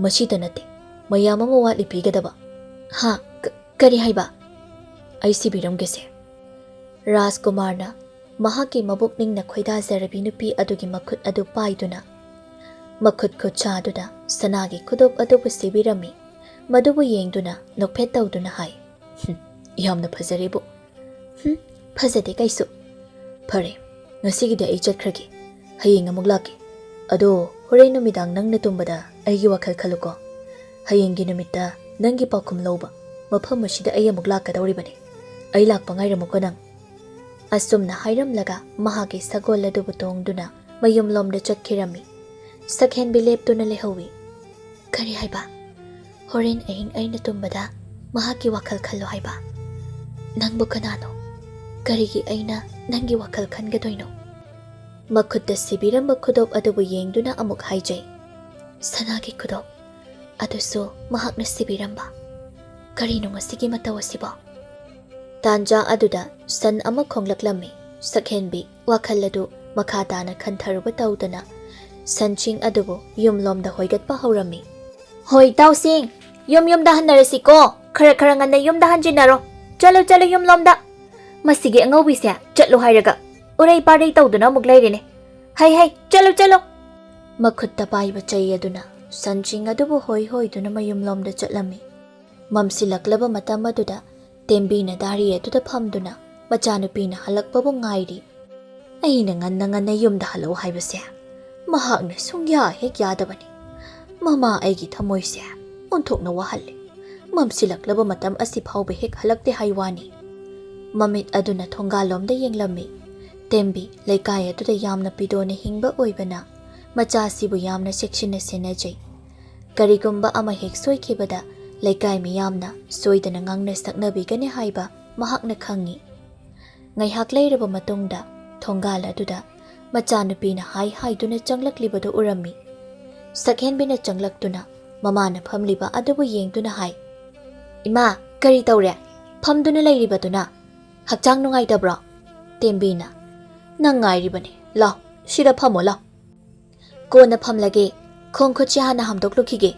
ꯃꯁꯤꯇ ꯅꯠꯇꯦ, ꯃꯌꯥꯝ ꯑꯃ ꯋꯥꯠꯂꯤ ꯄꯤꯒꯗꯕ꯫" "ꯍꯥ? ꯀ-, ꯀꯔꯤ ꯍꯥꯏꯕ?" "ꯑꯩ ꯁꯤꯕꯤꯔꯝꯒꯦꯁꯦ꯫" ꯔꯥꯖꯀꯨꯃꯥꯔꯅ ꯃꯍꯥꯛꯀꯤ ꯃꯕꯨꯛ ꯅꯤꯡꯅ ꯈꯣꯏꯗꯥꯖꯔꯕꯤ ꯅꯨꯄꯤ ꯑꯗꯨꯒꯤ ꯃꯈꯨꯠ ꯑꯗꯨ ꯄꯥꯏꯗꯨꯅ, ꯃꯈꯨꯠ ꯈꯨꯠꯁꯥ ꯑꯗꯨꯗ ꯁꯅꯥꯒꯤ ꯈꯨꯗꯣꯞ ꯑꯗꯨꯕꯨ ꯁꯤꯕꯤꯔꯝꯃꯤ꯫ ꯃꯗꯨꯕꯨ ꯌꯦꯡꯗꯨꯅ ꯅꯣꯛꯐꯦꯠ ꯇꯧꯗꯨꯅ ꯍꯥꯏ, "ꯍꯨꯝ, ꯌꯥꯝꯅ ꯐꯖꯔꯦꯕꯨ꯫" "ꯍꯨꯝ, ꯐꯖꯗꯦ ꯀꯩꯁꯨ꯫" "ꯐꯔꯦ, ꯉꯁꯤꯒꯤꯗꯤ ꯑꯩ ꯆꯠꯈ꯭ꯔꯒꯦ꯫ ꯍꯌꯦꯡ ꯑꯃꯨꯛ ꯂꯥꯛꯀꯦ꯫ ꯑꯗꯣ ꯍꯣꯔꯦꯟ ꯅꯨꯃꯤꯗꯥꯡ ꯅꯪꯅ ꯇꯨꯝꯕꯗ ꯑꯩꯒꯤ ꯋꯥꯈꯜ ꯈꯜꯂꯨꯀꯣ꯫ ꯍꯌꯦꯡꯒꯤ ꯅꯨꯃꯤꯠꯇ ꯅꯪꯒꯤ ꯄꯥꯎꯈꯨꯝ ꯂꯧꯕ ꯃꯐꯝ ꯑꯁꯤꯗ ꯑꯩ ꯑꯃꯨꯛ ꯂꯥꯛꯀꯗꯧꯔꯤꯕꯅꯤ꯫ ꯑꯩ ꯂꯥꯛꯄ ꯉꯥꯏꯔꯝꯃꯨꯀꯣ ꯅꯪ꯫" ꯑꯁꯨꯝꯅ ꯍꯥꯏꯔꯝꯂꯒ ꯃꯍꯥꯛꯀꯤ ꯁꯒꯣꯜ ꯑꯗꯨꯕꯨ ꯇꯣꯡꯗꯨꯅ ꯃꯌꯨꯝꯂꯣꯝꯗ ꯆꯠꯈꯤꯔꯝꯃꯤ꯫ ꯁꯛꯍꯦꯟꯕꯤ ꯂꯦꯞꯇꯨꯅ ꯂꯩꯍꯧꯏ꯫ "ꯀꯔꯤ ꯍꯥꯏꯕ? ꯍꯣꯔꯦꯟ ꯑꯍꯤꯡ ꯑꯩꯅ ꯇꯨꯝꯕꯗ ꯃꯍꯥꯛꯀꯤ ꯋꯥꯈꯜ ꯈꯜꯂꯨ ꯍꯥꯏꯕ?" "ꯅꯪꯕꯨ ꯀꯅꯥꯅꯣ? ꯀꯔꯤꯒꯤ ꯑꯩꯅ ꯅꯪꯒꯤ ꯋꯥꯈꯜ ꯈꯟꯒꯗꯣꯏꯅꯣ?" ꯃꯈꯨꯠꯇ ꯁꯤꯕꯤꯔꯝꯕ ꯈꯨꯗꯣꯞ ꯑꯗꯨꯕꯨ ꯌꯦꯡꯗꯨꯅ ꯑꯃꯨꯛ ꯍꯥꯏꯖꯩ, "ꯁꯅꯥꯒꯤ ꯈꯨꯗꯣꯞ꯫ ꯑꯗꯨꯁꯨ ꯃꯍꯥꯛꯅ ꯁꯤꯕꯤꯔꯝꯕ꯫ ꯀꯔꯤꯅꯣ ꯉꯁꯤꯒꯤ ꯃꯇꯧ ꯑꯁꯤꯕꯣ?" ꯇꯥꯟꯖꯥ ꯑꯗꯨꯗ ꯁꯟ ꯑꯃ ꯈꯣꯡꯂꯛꯂꯝꯃꯤ꯫ ꯁꯛꯍꯦꯟꯕꯤ ꯋꯥꯈꯜ ꯑꯗꯨ ꯃꯈꯥ ꯇꯥꯅ ꯈꯟꯊꯔꯨꯕ ꯇꯧꯗꯅ ꯁꯟꯁꯤꯡ ꯑꯗꯨꯕꯨ ꯌꯨꯝꯂꯣꯝꯗ ꯍꯣꯏꯒꯠꯄ ꯍꯧꯔꯝꯃꯤ꯫ "ꯍꯣꯏ, ꯏꯇꯥꯎꯁꯤꯡ, ꯌꯨꯝ ꯌꯨꯝꯗ ꯍꯟꯅꯔꯁꯤꯀꯣ꯫ ꯈꯔ ꯈꯔ ꯉꯟꯅ ꯌꯨꯝꯗ ꯍꯟꯖꯤꯟꯅꯔꯣ꯫ ꯆꯠꯂꯨ, ꯆꯠꯂꯨ ꯌꯨꯝꯂꯣꯝꯗ꯫ ꯃꯁꯤꯒꯤ ꯑꯉꯧꯕꯤꯁꯦ ꯆꯠꯂꯨ ꯍꯥꯏꯔꯒ ꯎꯔꯩ ꯄꯥꯔꯩ ꯇꯧꯗꯨꯅ ꯑꯃꯨꯛ ꯂꯩꯔꯦꯅꯦ꯫ ꯍꯩ, ꯍꯩ, ꯆꯠꯂꯨ, ꯆꯠꯂꯨ!" ꯃꯈꯨꯠꯇ ꯄꯥꯏꯕ ꯆꯩ ꯑꯗꯨꯅ ꯁꯟꯁꯤꯡ ꯑꯗꯨꯕꯨ ꯍꯣꯏ ꯍꯣꯏꯗꯨꯅ ꯃꯌꯨꯝꯂꯣꯝꯗ ꯆꯠꯂꯝꯃꯤ꯫ ꯃꯝꯁꯤꯜꯂꯛꯂꯕ ꯃꯇꯝ ꯑꯗꯨꯗ ꯇꯦꯝꯕꯤꯅ ꯗꯥꯔꯤ ꯑꯗꯨꯗ ꯐꯝꯗꯨꯅ ꯃꯆꯥꯅꯨꯄꯤꯅ ꯍꯜꯂꯛꯄꯕꯨ ꯉꯥꯏꯔꯤ꯫ "ꯑꯩꯅ ꯉꯟꯅ ꯉꯟꯅ ꯌꯨꯝꯗ ꯍꯜꯂꯛꯎ ꯍꯥꯏꯕꯁꯦ ꯃꯍꯥꯛꯅ ꯁꯨꯡꯌꯥ ꯍꯦꯛ ꯌꯥꯗꯕꯅꯤ꯫ ꯃꯃꯥ ꯑꯩꯒꯤ ꯊꯃꯣꯏꯁꯦ ꯑꯣꯟꯊꯣꯛꯅ ꯋꯥꯍꯜꯂꯦ꯫ ꯃꯝꯁꯤꯜꯂꯛꯂꯕ ꯃꯇꯝ ꯑꯁꯤ ꯐꯥꯎꯕ ꯍꯦꯛ ꯍꯜꯂꯛꯇꯦ ꯍꯥꯏ ꯋꯥꯅꯤ꯫" ꯃꯃꯤꯠ ꯑꯗꯨꯅ ꯊꯣꯡꯒꯥꯜꯂꯣꯝꯗ ꯌꯦꯡꯂꯝꯃꯤ꯫ ꯇꯦꯝꯕꯤ ꯂꯩꯀꯥꯏ ꯑꯗꯨꯗ ꯌꯥꯝꯅ ꯄꯤꯗꯣꯅ ꯍꯤꯡꯕ ꯑꯣꯏꯕꯅ ꯃꯆꯥꯁꯤꯕꯨ ꯌꯥꯝꯅ ꯆꯦꯛꯁꯤꯟꯅ ꯁꯦꯟꯅꯖꯩ꯫ ꯀꯔꯤꯒꯨꯝꯕ ꯑꯃ ꯍꯦꯛ ꯁꯣꯏꯈꯤꯕꯗ ꯂꯩꯀꯥꯏ ꯃꯤꯌꯥꯝꯅ ꯁꯣꯏꯗꯅ ꯉꯥꯡꯅ ꯁꯛꯅꯕꯤꯒꯅꯤ ꯍꯥꯏꯕ ꯃꯍꯥꯛꯅ ꯈꯪꯏ꯫ ꯉꯥꯏꯍꯥꯛ ꯂꯩꯔꯕ ꯃꯇꯨꯡꯗ ꯊꯣꯡꯒꯥꯜ ꯑꯗꯨꯗ ꯃꯆꯥꯅꯨꯄꯤꯅ ꯍꯥꯏ ꯍꯥꯏꯗꯨꯅ ꯆꯪꯂꯛꯂꯤꯕꯗꯨ ꯎꯔꯝꯃꯤ꯫ ꯁꯛꯍꯦꯟꯕꯤꯅ ꯆꯪꯂꯛꯇꯨꯅ ꯃꯃꯥꯅ ꯐꯝꯂꯤꯕ ꯑꯗꯨꯕꯨ ꯌꯦꯡꯗꯨꯅ ꯍꯥꯏ, "ꯏꯃꯥ, ꯀꯔꯤ ꯇꯧꯔꯦ? ꯐꯝꯗꯨꯅ ꯂꯩꯔꯤꯕꯗꯨꯅ ꯍꯛꯆꯥꯡ ꯅꯨꯡꯉꯥꯏꯇꯕ꯭ꯔꯣ?" ꯇꯦꯝꯕꯤꯅ, "ꯅꯪ ꯉꯥꯏꯔꯤꯕꯅꯤ꯫ ꯂꯥꯎ, ꯁꯤꯗ ꯐꯝꯃꯣ, ꯂꯥꯎ꯫" "ꯀꯣꯟꯅ ꯐꯝꯂꯒꯦ, ꯈꯣꯡ ꯈꯨꯠꯁꯤ ꯍꯥꯟꯅ ꯍꯥꯝꯗꯣꯛꯂꯨꯈꯤꯒꯦ꯫"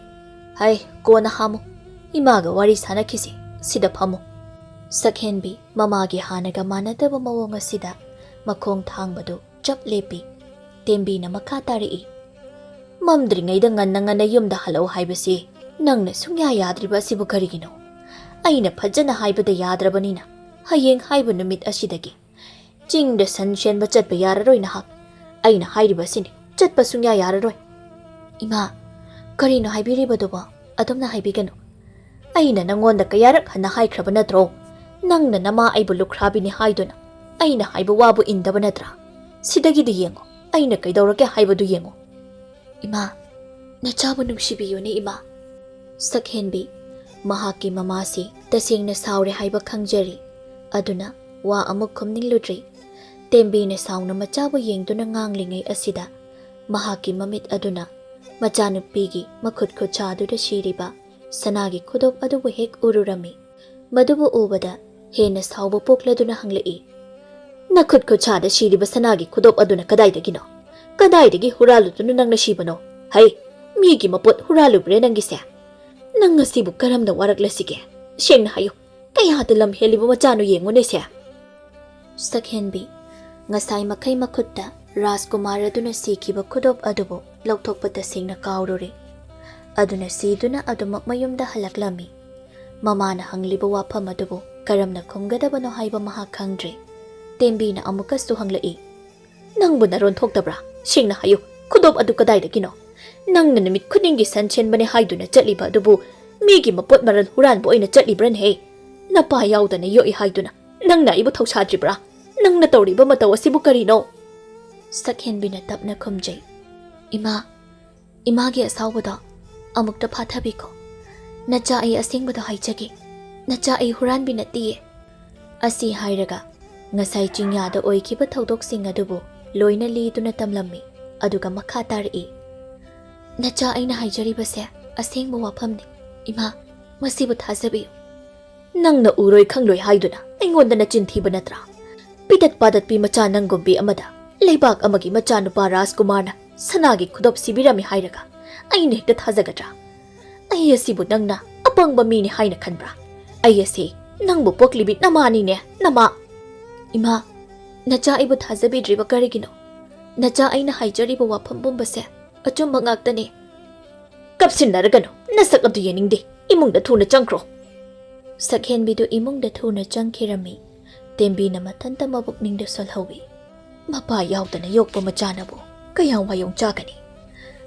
"ꯍꯩ, ꯀꯣꯟꯅ ꯍꯥꯝꯃꯨ꯫ ꯏꯃꯥꯒ ꯋꯥꯔꯤ ꯁꯥꯟꯅꯈꯤꯁꯤ, ꯁꯤꯗ ꯐꯝꯃꯨ꯫" ꯁꯛꯍꯦꯟꯕꯤ ꯃꯃꯥꯒꯤ ꯍꯥꯟꯅꯒ ꯃꯥꯟꯅꯗꯕ ꯃꯑꯣꯡ ꯑꯁꯤꯗ ꯃꯈꯣꯡ ꯊꯥꯡꯕꯗꯨ ꯆꯞ ꯂꯦꯞꯄꯤ꯫ ꯇꯦꯝꯕꯤꯅ ꯃꯈꯥ ꯇꯥꯔꯛꯏ, "ꯃꯝꯗ꯭ꯔꯤꯉꯩꯗ ꯉꯟꯅ ꯉꯟꯅ ꯌꯨꯝꯗ ꯍꯜꯂꯛꯎ ꯍꯥꯏꯕꯁꯤ ꯅꯪꯅ ꯁꯨꯡꯌꯥ ꯌꯥꯗ꯭ꯔꯤꯕ ꯑꯁꯤꯕꯨ ꯀꯔꯤꯒꯤꯅꯣ? ꯑꯩꯅ ꯐꯖꯅ ꯍꯥꯏꯕꯗ ꯌꯥꯗ꯭ꯔꯕꯅꯤꯅ ꯍꯌꯦꯡ ꯍꯥꯏꯕ ꯅꯨꯃꯤꯠ ꯑꯁꯤꯗꯒꯤ ꯆꯤꯡꯗ ꯁꯟ ꯁꯦꯟꯕ ꯆꯠꯄ ꯌꯥꯔꯔꯣꯏ ꯅꯍꯥꯛ꯫ ꯑꯩꯅ ꯍꯥꯏꯔꯤꯕꯁꯤꯅꯤ, ꯆꯠꯄ ꯁꯨꯡꯌꯥ ꯌꯥꯔꯔꯣꯏ꯫" "ꯏꯃꯥ, ꯀꯔꯤꯅꯣ ꯍꯥꯏꯕꯤꯔꯤꯕꯗꯨꯕꯣ? ꯑꯗꯨꯝꯅ ꯍꯥꯏꯕꯤꯒꯅꯨ꯫ ꯑꯩꯅ ꯅꯪꯉꯣꯟꯗ ꯀꯌꯥꯔꯛ ꯍꯟꯅ ꯍꯥꯏꯈ꯭ꯔꯕ ꯅꯠꯇ꯭ꯔꯣ? ꯅꯪꯅ ꯅꯃꯥ ꯑꯩꯕꯨ ꯂꯨꯈ꯭ꯔꯥꯕꯤꯅꯤ ꯍꯥꯏꯗꯨꯅ ꯑꯩꯅ ꯍꯥꯏꯕ ꯋꯥꯕꯨ ꯏꯟꯗꯕ ꯅꯠꯇ꯭ꯔꯥ? ꯁꯤꯗꯒꯤꯗꯤ ꯌꯦꯡꯉꯣ, ꯑꯩꯅ ꯀꯩꯗꯧꯔꯒꯦ ꯍꯥꯏꯕꯗꯨ ꯌꯦꯡꯉꯣ꯫" "ꯏꯃꯥ, ꯅꯆꯥꯕꯨ ꯅꯨꯡꯁꯤꯕꯤꯌꯨꯅꯦ ꯏꯃꯥ꯫" ꯁꯛꯍꯦꯟꯕꯤ ꯃꯍꯥꯛꯀꯤ ꯃꯃꯥꯁꯤ ꯇꯁꯦꯡꯅ ꯁꯥꯎꯔꯦ ꯍꯥꯏꯕ ꯈꯪꯖꯔꯤ꯫ ꯑꯗꯨꯅ ꯋꯥ ꯑꯃꯨꯛ ꯈꯨꯝꯅꯤꯡꯂꯨꯗ꯭ꯔꯤ꯫ ꯇꯦꯝꯕꯤꯅ ꯁꯥꯎꯅ ꯃꯆꯥꯕꯨ ꯌꯦꯡꯗꯨꯅ ꯉꯥꯡꯂꯤꯉꯩ ꯑꯁꯤꯗ ꯃꯍꯥꯛꯀꯤ ꯃꯃꯤꯠ ꯑꯗꯨꯅ ꯃꯆꯥꯅꯨꯄꯤꯒꯤ ꯃꯈꯨꯠ ꯈꯨꯠꯁꯥꯗꯨꯗ ꯁꯤꯔꯤꯕ ꯁꯅꯥꯒꯤ ꯈꯨꯗꯣꯞ ꯑꯗꯨꯕꯨ ꯍꯦꯛ ꯎꯔꯨꯔꯝꯃꯤ꯫ ꯃꯗꯨꯕꯨ ꯎꯕꯗ ꯍꯦꯟꯅ ꯁꯥꯎꯕ ꯄꯣꯛꯂꯗꯨꯅ ꯍꯪꯂꯛꯏ, "ꯅꯈꯨꯠ ꯈꯨꯠꯁꯥꯗ ꯁꯤꯔꯤꯕ ꯁꯅꯥꯒꯤ ꯈꯨꯗꯣꯞ ꯑꯗꯨꯅ ꯀꯗꯥꯏꯗꯒꯤꯅꯣ? ꯀꯗꯥꯏꯗꯒꯤ ꯍꯨꯔꯥꯜꯂꯨꯗꯨꯅ ꯅꯪꯅ ꯁꯤꯕꯅꯣ? ꯍꯩ, ꯃꯤꯒꯤ ꯃꯄꯣꯠ ꯍꯨꯔꯥꯜꯂꯨꯕ꯭ꯔꯦ ꯅꯪꯒꯤꯁꯦ? ꯅꯪ ꯉꯁꯤꯕꯨ ꯀꯔꯝꯅ ꯋꯥꯔꯛꯂꯁꯤꯒꯦ? ꯁꯦꯡꯅ ꯍꯥꯏꯌꯨ, ꯀꯌꯥꯗ ꯂꯝ ꯍꯦꯜꯂꯤꯕ ꯃꯆꯥꯅꯣ ꯌꯦꯡꯉꯨꯅꯦꯁꯦ!" ꯁꯛꯍꯦꯟꯕꯤ, ꯉꯁꯥꯏ ꯃꯈꯩ ꯃꯈꯨꯠꯇ ꯔꯥꯖꯀꯨꯃꯥꯔ ꯑꯗꯨꯅ ꯁꯤꯈꯤꯕ ꯈꯨꯗꯣꯞ ꯑꯗꯨꯕꯨ ꯂꯧꯊꯣꯛꯄ ꯇꯁꯦꯡꯅ ꯀꯥꯎꯔꯨꯔꯦ꯫ ꯑꯗꯨꯅ ꯁꯤꯗꯨꯅ ꯑꯗꯨꯃꯛ ꯃꯌꯨꯝꯗ ꯍꯜꯂꯛꯂꯝꯃꯤ꯫ ꯃꯃꯥꯅ ꯍꯪꯂꯤꯕ ꯋꯥꯐꯝ ꯑꯗꯨꯕꯨ ꯀꯔꯝꯅ ꯈꯨꯝꯒꯗꯕꯅꯣ ꯍꯥꯏꯕ ꯃꯍꯥꯛ ꯈꯪꯗ꯭ꯔꯦ꯫ ꯇꯦꯝꯕꯤꯅ ꯑꯃꯨꯛꯀꯁꯨ ꯍꯪꯂꯛꯏ, "ꯅꯪꯕꯨ ꯅꯔꯣꯟ ꯊꯣꯛꯇꯕ꯭ꯔꯥ? ꯁꯦꯡꯅ ꯍꯥꯏꯌꯨ, ꯈꯨꯗꯣꯞ ꯑꯗꯨ ꯀꯗꯥꯏꯗꯒꯤꯅꯣ? ꯅꯪꯅ ꯅꯨꯃꯤꯠ ꯈꯨꯗꯤꯡꯒꯤ ꯁꯟ ꯁꯦꯟꯕꯅꯦ ꯍꯥꯏꯗꯨꯅ ꯆꯠꯂꯤꯕ ꯑꯗꯨꯕꯨ ꯃꯤꯒꯤ ꯃꯄꯣꯠ ꯃꯔꯜ ꯍꯨꯔꯥꯟꯕ ꯑꯣꯏꯅ ꯆꯠꯂꯤꯕ꯭ꯔꯅꯦꯍꯦ? ꯅꯄꯥ ꯌꯥꯎꯗꯅ ꯌꯣꯛꯏ ꯍꯥꯏꯗꯨꯅ ꯅꯪꯅ ꯑꯩꯕꯨ ꯊꯧꯁꯥꯗ꯭ꯔꯤꯕ꯭ꯔꯥ? ꯅꯪꯅ ꯇꯧꯔꯤꯕ ꯃꯇꯧ ꯑꯁꯤꯕꯨ ꯀꯔꯤꯅꯣ?" ꯁꯛꯍꯦꯟꯕꯤꯅ ꯇꯞꯅ ꯈꯨꯝꯖꯩ, "ꯏꯃꯥ, ꯏꯃꯥꯒꯤ ꯑꯁꯥꯎꯕꯗꯣ ꯑꯃꯨꯛꯇ ꯐꯥꯊꯕꯤꯈꯣ꯫ ꯅꯆꯥ ꯑꯩ ꯑꯁꯦꯡꯕꯗꯣ ꯍꯥꯏꯖꯒꯦ꯫ ꯅꯆꯥ ꯑꯩ ꯍꯨꯔꯥꯟꯕꯤ ꯅꯠꯇꯤꯌꯦ꯫" ꯑꯁꯤ ꯍꯥꯏꯔꯒ ꯉꯁꯥꯏ ꯆꯤꯡꯌꯥꯗ ꯑꯣꯏꯈꯤꯕ ꯊꯧꯗꯣꯛꯁꯤꯡ ꯑꯗꯨꯕꯨ ꯂꯣꯏꯅ ꯂꯤꯗꯨꯅ ꯇꯝꯂꯝꯃꯤ꯫ ꯑꯗꯨꯒ ꯃꯈꯥ ꯇꯥꯔꯛꯏ, "ꯅꯆꯥ ꯑꯩꯅ ꯍꯥꯏꯖꯔꯤꯕꯁꯦ ꯑꯁꯦꯡꯕ ꯋꯥꯐꯝꯅꯤ꯫ ꯏꯃꯥ, ꯃꯁꯤꯕꯨ ꯊꯥꯖꯕꯤꯌꯨ꯫" "ꯅꯪꯅ ꯎꯔꯣꯏ ꯈꯪꯂꯣꯏ ꯍꯥꯏꯗꯨꯅ ꯑꯩꯉꯣꯟꯗ ꯅꯆꯤꯟ ꯊꯤꯕ ꯅꯠꯇ꯭ꯔꯥ? ꯄꯤꯇꯠ ꯄꯥꯗꯠꯄꯤ ꯃꯆꯥ ꯅꯪꯒꯨꯝꯕꯤ ꯑꯃꯗ ꯂꯩꯕꯥꯛ ꯑꯃꯒꯤ ꯃꯆꯥꯅꯨꯄꯥ ꯔꯥꯖꯀꯨꯃꯥꯔꯅ ꯁꯅꯥꯒꯤ ꯈꯨꯗꯣꯞ ꯁꯤꯕꯤꯔꯝꯃꯤ ꯍꯥꯏꯔꯒ ꯑꯩꯅ ꯍꯦꯛꯇ ꯊꯥꯖꯒꯗ꯭ꯔꯥ? ꯑꯩ ꯑꯁꯤꯕꯨ ꯅꯪꯅ ꯑꯄꯪꯕ ꯃꯤꯅꯤ ꯍꯥꯏꯅ ꯈꯟꯕ꯭ꯔꯥ? ꯑꯩ ꯑꯁꯤ ꯅꯪꯕꯨ ꯄꯣꯛꯂꯤꯕꯤ ꯅꯃꯥꯅꯤꯅꯦ, ꯅꯃꯥ!" "ꯏꯃꯥ, ꯅꯆꯥ ꯑꯩꯕꯨ ꯊꯥꯖꯕꯤꯗ꯭ꯔꯤꯕ ꯀꯔꯤꯒꯤꯅꯣ? ꯅꯆꯥ ꯑꯩꯅ ꯍꯥꯏꯖꯔꯤꯕ ꯋꯥꯐꯝ ꯄꯨꯝꯕꯁꯦ ꯑꯆꯨꯝꯕ ꯉꯥꯛꯇꯅꯤ꯫" "ꯀꯞꯁꯤꯟꯅꯔꯒꯅꯨ, ꯅꯁꯛ ꯑꯗꯨ ꯌꯦꯡꯅꯤꯡꯗꯦ꯫ ꯏꯃꯨꯡꯗ ꯊꯨꯅ ꯆꯪꯈ꯭ꯔꯣ꯫" ꯁꯛꯍꯦꯟꯕꯤꯗꯨ ꯏꯃꯨꯡꯗ ꯊꯨꯅ ꯆꯪꯈꯤꯔꯝꯃꯤ꯫ ꯇꯦꯝꯕꯤꯅ ꯃꯊꯟꯇ ꯃꯕꯨꯛꯅꯤꯡꯗ ꯁꯣꯜꯍꯧꯏ꯫ "ꯃꯄꯥ ꯌꯥꯎꯗꯅ ꯌꯣꯛꯄ ꯃꯆꯥꯅꯕꯨ ꯀꯌꯥꯝ ꯋꯥꯌꯣꯡ ꯆꯥꯒꯅꯤ?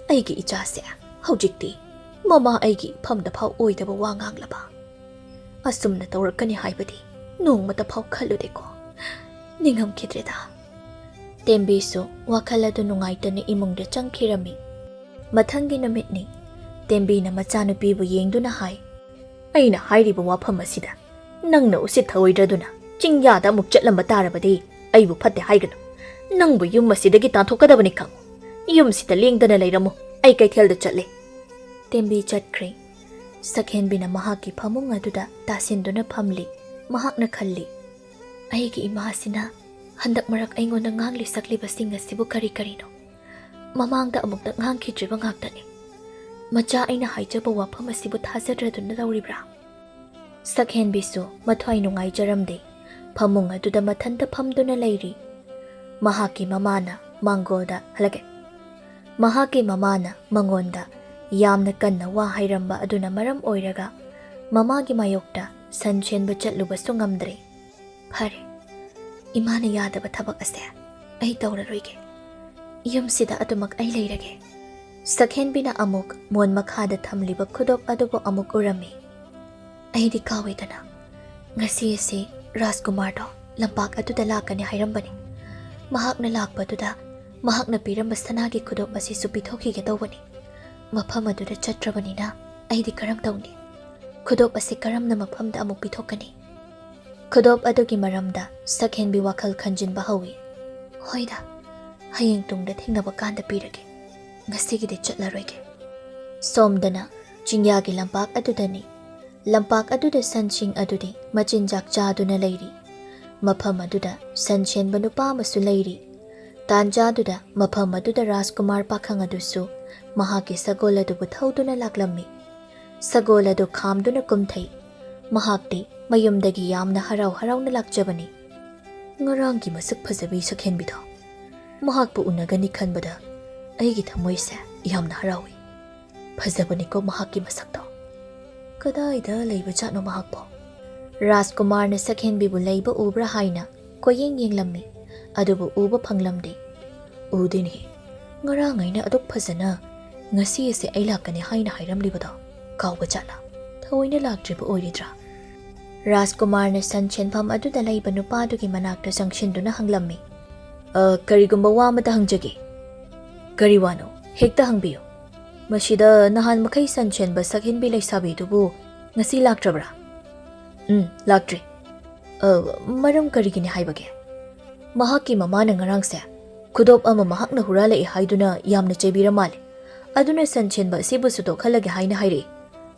ꯑꯩꯒꯤ ꯏꯆꯥꯁꯦ ꯍꯧꯖꯤꯛꯇꯤ ꯃꯃꯥ ꯑꯩꯒꯤ ꯏꯐꯝꯗ ꯐꯥꯎ ꯑꯣꯏꯗꯕ ꯋꯥ ꯉꯥꯡꯂꯕ꯫ ꯑꯁꯨꯝꯅ ꯇꯧꯔꯛꯀꯅꯤ ꯍꯥꯏꯕꯗꯤ ꯅꯣꯡꯃꯇ ꯐꯥꯎ ꯈꯜꯂꯨꯗꯦꯀꯣ꯫ ꯅꯤꯡꯉꯝꯈꯤꯗ꯭ꯔꯦꯗ꯫" ꯇꯦꯝꯕꯤꯁꯨ ꯋꯥꯈꯜ ꯑꯗꯨ ꯅꯨꯡꯉꯥꯏꯇꯅ ꯏꯃꯨꯡꯗ ꯆꯪꯈꯤꯔꯝꯃꯤ꯫ ꯃꯊꯪꯒꯤ ꯅꯨꯃꯤꯠꯅꯤ꯫ ꯇꯦꯝꯕꯤꯅ ꯃꯆꯥꯅꯨꯄꯤꯕꯨ ꯌꯦꯡꯗꯨꯅ ꯍꯥꯏ, "ꯑꯩꯅ ꯍꯥꯏꯔꯤꯕ ꯋꯥꯐꯝ ꯑꯁꯤꯗ ꯅꯪꯅ ꯎꯁꯤꯠ ꯊꯑꯣꯏꯗ꯭ꯔꯗꯨꯅ ꯆꯤꯡꯌꯥꯗ ꯑꯃꯨꯛ ꯆꯠꯂꯝꯕ ꯇꯥꯔꯕꯗꯤ ꯑꯩꯕꯨ ꯐꯠꯇꯦ ꯍꯥꯏꯒꯅꯨ꯫ ꯅꯪꯕꯨ ꯌꯨꯝ ꯑꯁꯤꯗꯒꯤ ꯇꯥꯟꯊꯣꯛꯀꯗꯕꯅꯤ ꯈꯪꯉꯨ꯫ ꯌꯨꯝꯁꯤꯗ ꯂꯦꯡꯗꯅ ꯂꯩꯔꯝꯃꯨ꯫ ꯑꯩ ꯀꯩꯊꯦꯜꯗ ꯆꯠꯂꯦ꯫ ꯇꯦꯝꯕꯤ ꯆꯠꯈ꯭ꯔꯦ꯫ ꯁꯛꯍꯦꯟꯕꯤꯅ ꯃꯍꯥꯛꯀꯤ ꯐꯃꯨꯡ ꯑꯗꯨꯗ ꯇꯥꯁꯤꯟꯗꯨꯅ ꯐꯝꯂꯤ꯫ ꯃꯍꯥꯛꯅ ꯈꯜꯂꯤ, "ꯑꯩꯒꯤ ꯏꯃꯥ ꯑꯁꯤꯅ ꯍꯟꯗꯛ ꯃꯔꯛ ꯑꯩꯉꯣꯟꯗ ꯉꯥꯡꯂꯤ ꯁꯛꯂꯤꯕꯁꯤꯡ ꯑꯁꯤꯕꯨ ꯀꯔꯤ ꯀꯔꯤꯅꯣ? ꯃꯃꯥꯡꯗ ꯑꯃꯨꯛꯇ ꯉꯥꯡꯈꯤꯗ꯭ꯔꯤꯕ ꯉꯥꯛꯇꯅꯤ꯫ ꯃꯆꯥ ꯑꯩꯅ ꯍꯥꯏꯖꯕ ꯋꯥꯐꯝ ꯑꯁꯤꯕꯨ ꯊꯥꯖꯗ꯭ꯔꯗꯨꯅ ꯇꯧꯔꯤꯕ꯭ꯔꯥ?" ꯁꯛꯍꯦꯟꯕꯤꯁꯨ ꯃꯊ꯭ꯋꯥꯏ ꯅꯨꯡꯉꯥꯏꯖꯔꯝꯗꯦ꯫ ꯐꯃꯨꯡ ꯑꯗꯨꯗ ꯃꯊꯟꯇ ꯐꯝꯗꯨꯅ ꯂꯩꯔꯤ꯫ ꯃꯍꯥꯛꯀꯤ ꯃꯃꯥꯅ ꯃꯥꯡꯒꯣꯜꯗ ꯍꯜꯂꯛꯑꯦ꯫ ꯃꯍꯥꯛꯀꯤ ꯃꯃꯥꯅ ꯃꯉꯣꯟꯗ ꯌꯥꯝꯅ ꯀꯟꯅ ꯋꯥ ꯍꯥꯏꯔꯝꯕ ꯑꯗꯨꯅ ꯃꯔꯝ ꯑꯣꯏꯔꯒ ꯃꯃꯥꯒꯤ ꯃꯥꯌꯣꯛꯇ ꯁꯟ ꯁꯦꯟꯕ ꯆꯠꯂꯨꯕꯁꯨ ꯉꯝꯗ꯭ꯔꯦ꯫ "ꯐꯔꯦ, ꯏꯃꯥꯅ ꯌꯥꯗꯕ ꯊꯕꯛ ꯑꯁꯦ ꯑꯩ ꯇꯧꯔꯔꯣꯏꯒꯦ꯫ ꯌꯨꯝꯁꯤꯗ ꯑꯗꯨꯃꯛ ꯑꯩ ꯂꯩꯔꯒꯦ꯫" ꯁꯛꯍꯦꯟꯕꯤꯅ ꯑꯃꯨꯛ ꯃꯣꯟ ꯃꯈꯥꯗ ꯊꯝꯂꯤꯕ ꯈꯨꯗꯣꯞ ꯑꯗꯨꯕꯨ ꯑꯃꯨꯛ ꯎꯔꯝꯃꯤ꯫ "ꯑꯩꯗꯤ ꯀꯥꯎꯏꯗꯅ, ꯉꯁꯤ ꯑꯁꯤ ꯔꯥꯖꯀꯨꯃꯥꯔꯗꯣ ꯂꯝꯄꯥꯛ ꯑꯗꯨꯗ ꯂꯥꯛꯀꯅꯤ ꯍꯥꯏꯔꯝꯕꯅꯤ꯫ ꯃꯍꯥꯛꯅ ꯂꯥꯛꯄꯗꯨꯗ ꯃꯍꯥꯛꯅ ꯄꯤꯔꯝꯕ ꯁꯅꯥꯒꯤ ꯈꯨꯗꯣꯞ ꯑꯁꯤꯁꯨ ꯄꯤꯊꯣꯛꯈꯤꯒꯦ ꯇꯧꯕꯅꯤ꯫ ꯃꯐꯝ ꯑꯗꯨꯗ ꯆꯠꯇ꯭ꯔꯕꯅꯤꯅ ꯑꯩꯗꯤ ꯀꯔꯝ ꯇꯧꯅꯤ? ꯈꯨꯗꯣꯞ ꯑꯁꯤ ꯀꯔꯝꯅ ꯃꯐꯝꯗ ꯑꯃꯨꯛ ꯄꯤꯊꯣꯛꯀꯅꯤ?" ꯈꯨꯗꯣꯞ ꯑꯗꯨꯒꯤ ꯃꯔꯝꯗ ꯁꯛꯍꯦꯟꯕꯤ ꯋꯥꯈꯜ ꯈꯟꯖꯤꯟꯕ ꯍꯧꯏ꯫ "ꯍꯣꯏꯗ, ꯍꯌꯦꯡ ꯇꯨꯡꯗ ꯊꯦꯡꯅꯕ ꯀꯥꯟꯗ ꯄꯤꯔꯒꯦ꯫ ꯉꯁꯤꯒꯤꯗꯤ ꯆꯠꯂꯔꯣꯏꯒꯦ꯫" ꯁꯣꯝꯗꯅ ꯆꯤꯡꯌꯥꯒꯤ ꯂꯝꯄꯥꯛ ꯑꯗꯨꯗꯅꯤ꯫ ꯂꯝꯄꯥꯛ ꯑꯗꯨꯗ ꯁꯟꯁꯤꯡ ꯑꯗꯨꯗꯤ ꯃꯆꯤꯟꯖꯥꯛ ꯆꯥꯗꯨꯅ ꯂꯩꯔꯤ꯫ ꯃꯐꯝ ꯑꯗꯨꯗ ꯁꯟ ꯁꯦꯟꯕ ꯅꯨꯄꯥ ꯑꯃꯁꯨ ꯂꯩꯔꯤ꯫ ꯇꯥꯟꯖꯥꯗꯨꯗ ꯃꯐꯝ ꯑꯗꯨꯗ ꯔꯥꯖꯀꯨꯃꯥꯔ ꯄꯥꯈꯪ ꯑꯗꯨꯁꯨ ꯃꯍꯥꯛꯀꯤ ꯁꯒꯣꯜ ꯑꯗꯨꯕꯨ ꯊꯧꯗꯨꯅ ꯂꯥꯛꯂꯝꯃꯤ꯫ ꯁꯒꯣꯜ ꯑꯗꯨ ꯈꯥꯝꯗꯨꯅ ꯀꯨꯝꯊꯩ꯫ ꯃꯍꯥꯛꯇꯤ ꯃꯌꯨꯝꯗꯒꯤ ꯌꯥꯝꯅ ꯍꯔꯥꯎ ꯍꯔꯥꯎꯅ ꯂꯥꯛꯆꯕꯅꯤ꯫ "ꯉꯔꯥꯡꯒꯤ ꯃꯁꯛ ꯐꯖꯕꯤ ꯁꯛꯍꯦꯟꯕꯤꯗꯣ ꯃꯍꯥꯛꯄꯨ ꯎꯅꯒꯅꯤ ꯈꯟꯕꯗ ꯑꯩꯒꯤ ꯊꯃꯣꯏꯁꯦ ꯌꯥꯝꯅ ꯍꯔꯥꯎꯏ꯫ ꯐꯖꯕꯅꯤꯀꯣ ꯃꯍꯥꯛꯀꯤ ꯃꯁꯛꯇꯣ꯫ ꯀꯗꯥꯏꯗ ꯂꯩꯕꯖꯥꯠꯅꯣ ꯃꯍꯥꯛꯄꯣ?" ꯔꯥꯖꯀꯨꯃꯥꯔꯅ ꯁꯛꯍꯦꯟꯕꯤꯕꯨ ꯂꯩꯕ ꯎꯕ꯭ꯔꯥ ꯍꯥꯏꯅ ꯀꯣꯏꯌꯦꯡ ꯌꯦꯡꯂꯝꯃꯤ, ꯑꯗꯨꯕꯨ ꯎꯕ ꯐꯪꯂꯝꯗꯦ꯫ "ꯎꯗꯦꯅꯦ꯫ ꯉꯔꯥꯡ ꯑꯩꯅ ꯑꯗꯨꯛ ꯐꯖꯅ ꯉꯁꯤ ꯑꯁꯦ ꯑꯩ ꯂꯥꯛꯀꯅꯤ ꯍꯥꯏꯅ ꯍꯥꯏꯔꯝꯂꯤꯕꯗꯣ ꯀꯥꯎꯕ ꯖꯥꯠꯂꯥ? ꯊꯑꯣꯏꯅ ꯂꯥꯛꯇ꯭ꯔꯤꯕ ꯑꯣꯏꯔꯤꯗ꯭ꯔꯥ?" ꯔꯥꯖꯀꯨꯃꯥꯔꯅ ꯁꯟ ꯁꯦꯟꯐꯝ ꯑꯗꯨꯗ ꯂꯩꯕ ꯅꯨꯄꯥꯗꯨꯒꯤ ꯃꯅꯥꯛꯇ ꯆꯪꯁꯤꯟꯗꯨꯅ ꯍꯪꯂꯝꯃꯤ꯫ "ꯑ, ꯀꯔꯤꯒꯨꯝꯕ ꯋꯥ ꯑꯃꯇ ꯍꯪꯖꯒꯦ꯫" "ꯀꯔꯤ ꯋꯥꯅꯣ? ꯍꯦꯛꯇ ꯍꯪꯕꯤꯌꯨ꯫" "ꯃꯁꯤꯗ ꯅꯍꯥꯟ ꯃꯈꯩ ꯁꯟ ꯁꯦꯟꯕ ꯁꯛꯍꯦꯟꯕꯤ ꯂꯩꯁꯥꯕꯤꯗꯨꯕꯨ ꯉꯁꯤ ꯂꯥꯛꯇ꯭ꯔꯕ꯭ꯔꯥ?" "ꯎꯝ, ꯂꯥꯛꯇ꯭ꯔꯤ꯫" "ꯑ, ꯃꯔꯝ ꯀꯔꯤꯒꯤꯅꯤ ꯍꯥꯏꯕꯒꯦ?" "ꯃꯍꯥꯛꯀꯤ ꯃꯃꯥꯅ ꯉꯔꯥꯡꯁꯦ ꯈꯨꯗꯣꯞ ꯑꯃ ꯃꯍꯥꯛꯅ ꯍꯨꯔꯥꯜꯂꯛꯏ ꯍꯥꯏꯗꯨꯅ ꯌꯥꯝꯅ ꯆꯩꯕꯤꯔ ꯃꯥꯜꯂꯦ꯫ ꯑꯗꯨꯅ ꯁꯟ ꯁꯦꯟꯕ ꯑꯁꯤꯕꯨ ꯁꯨꯗꯣꯛꯍꯜꯂꯒꯦ ꯍꯥꯏꯅ ꯍꯥꯏꯔꯛꯏ꯫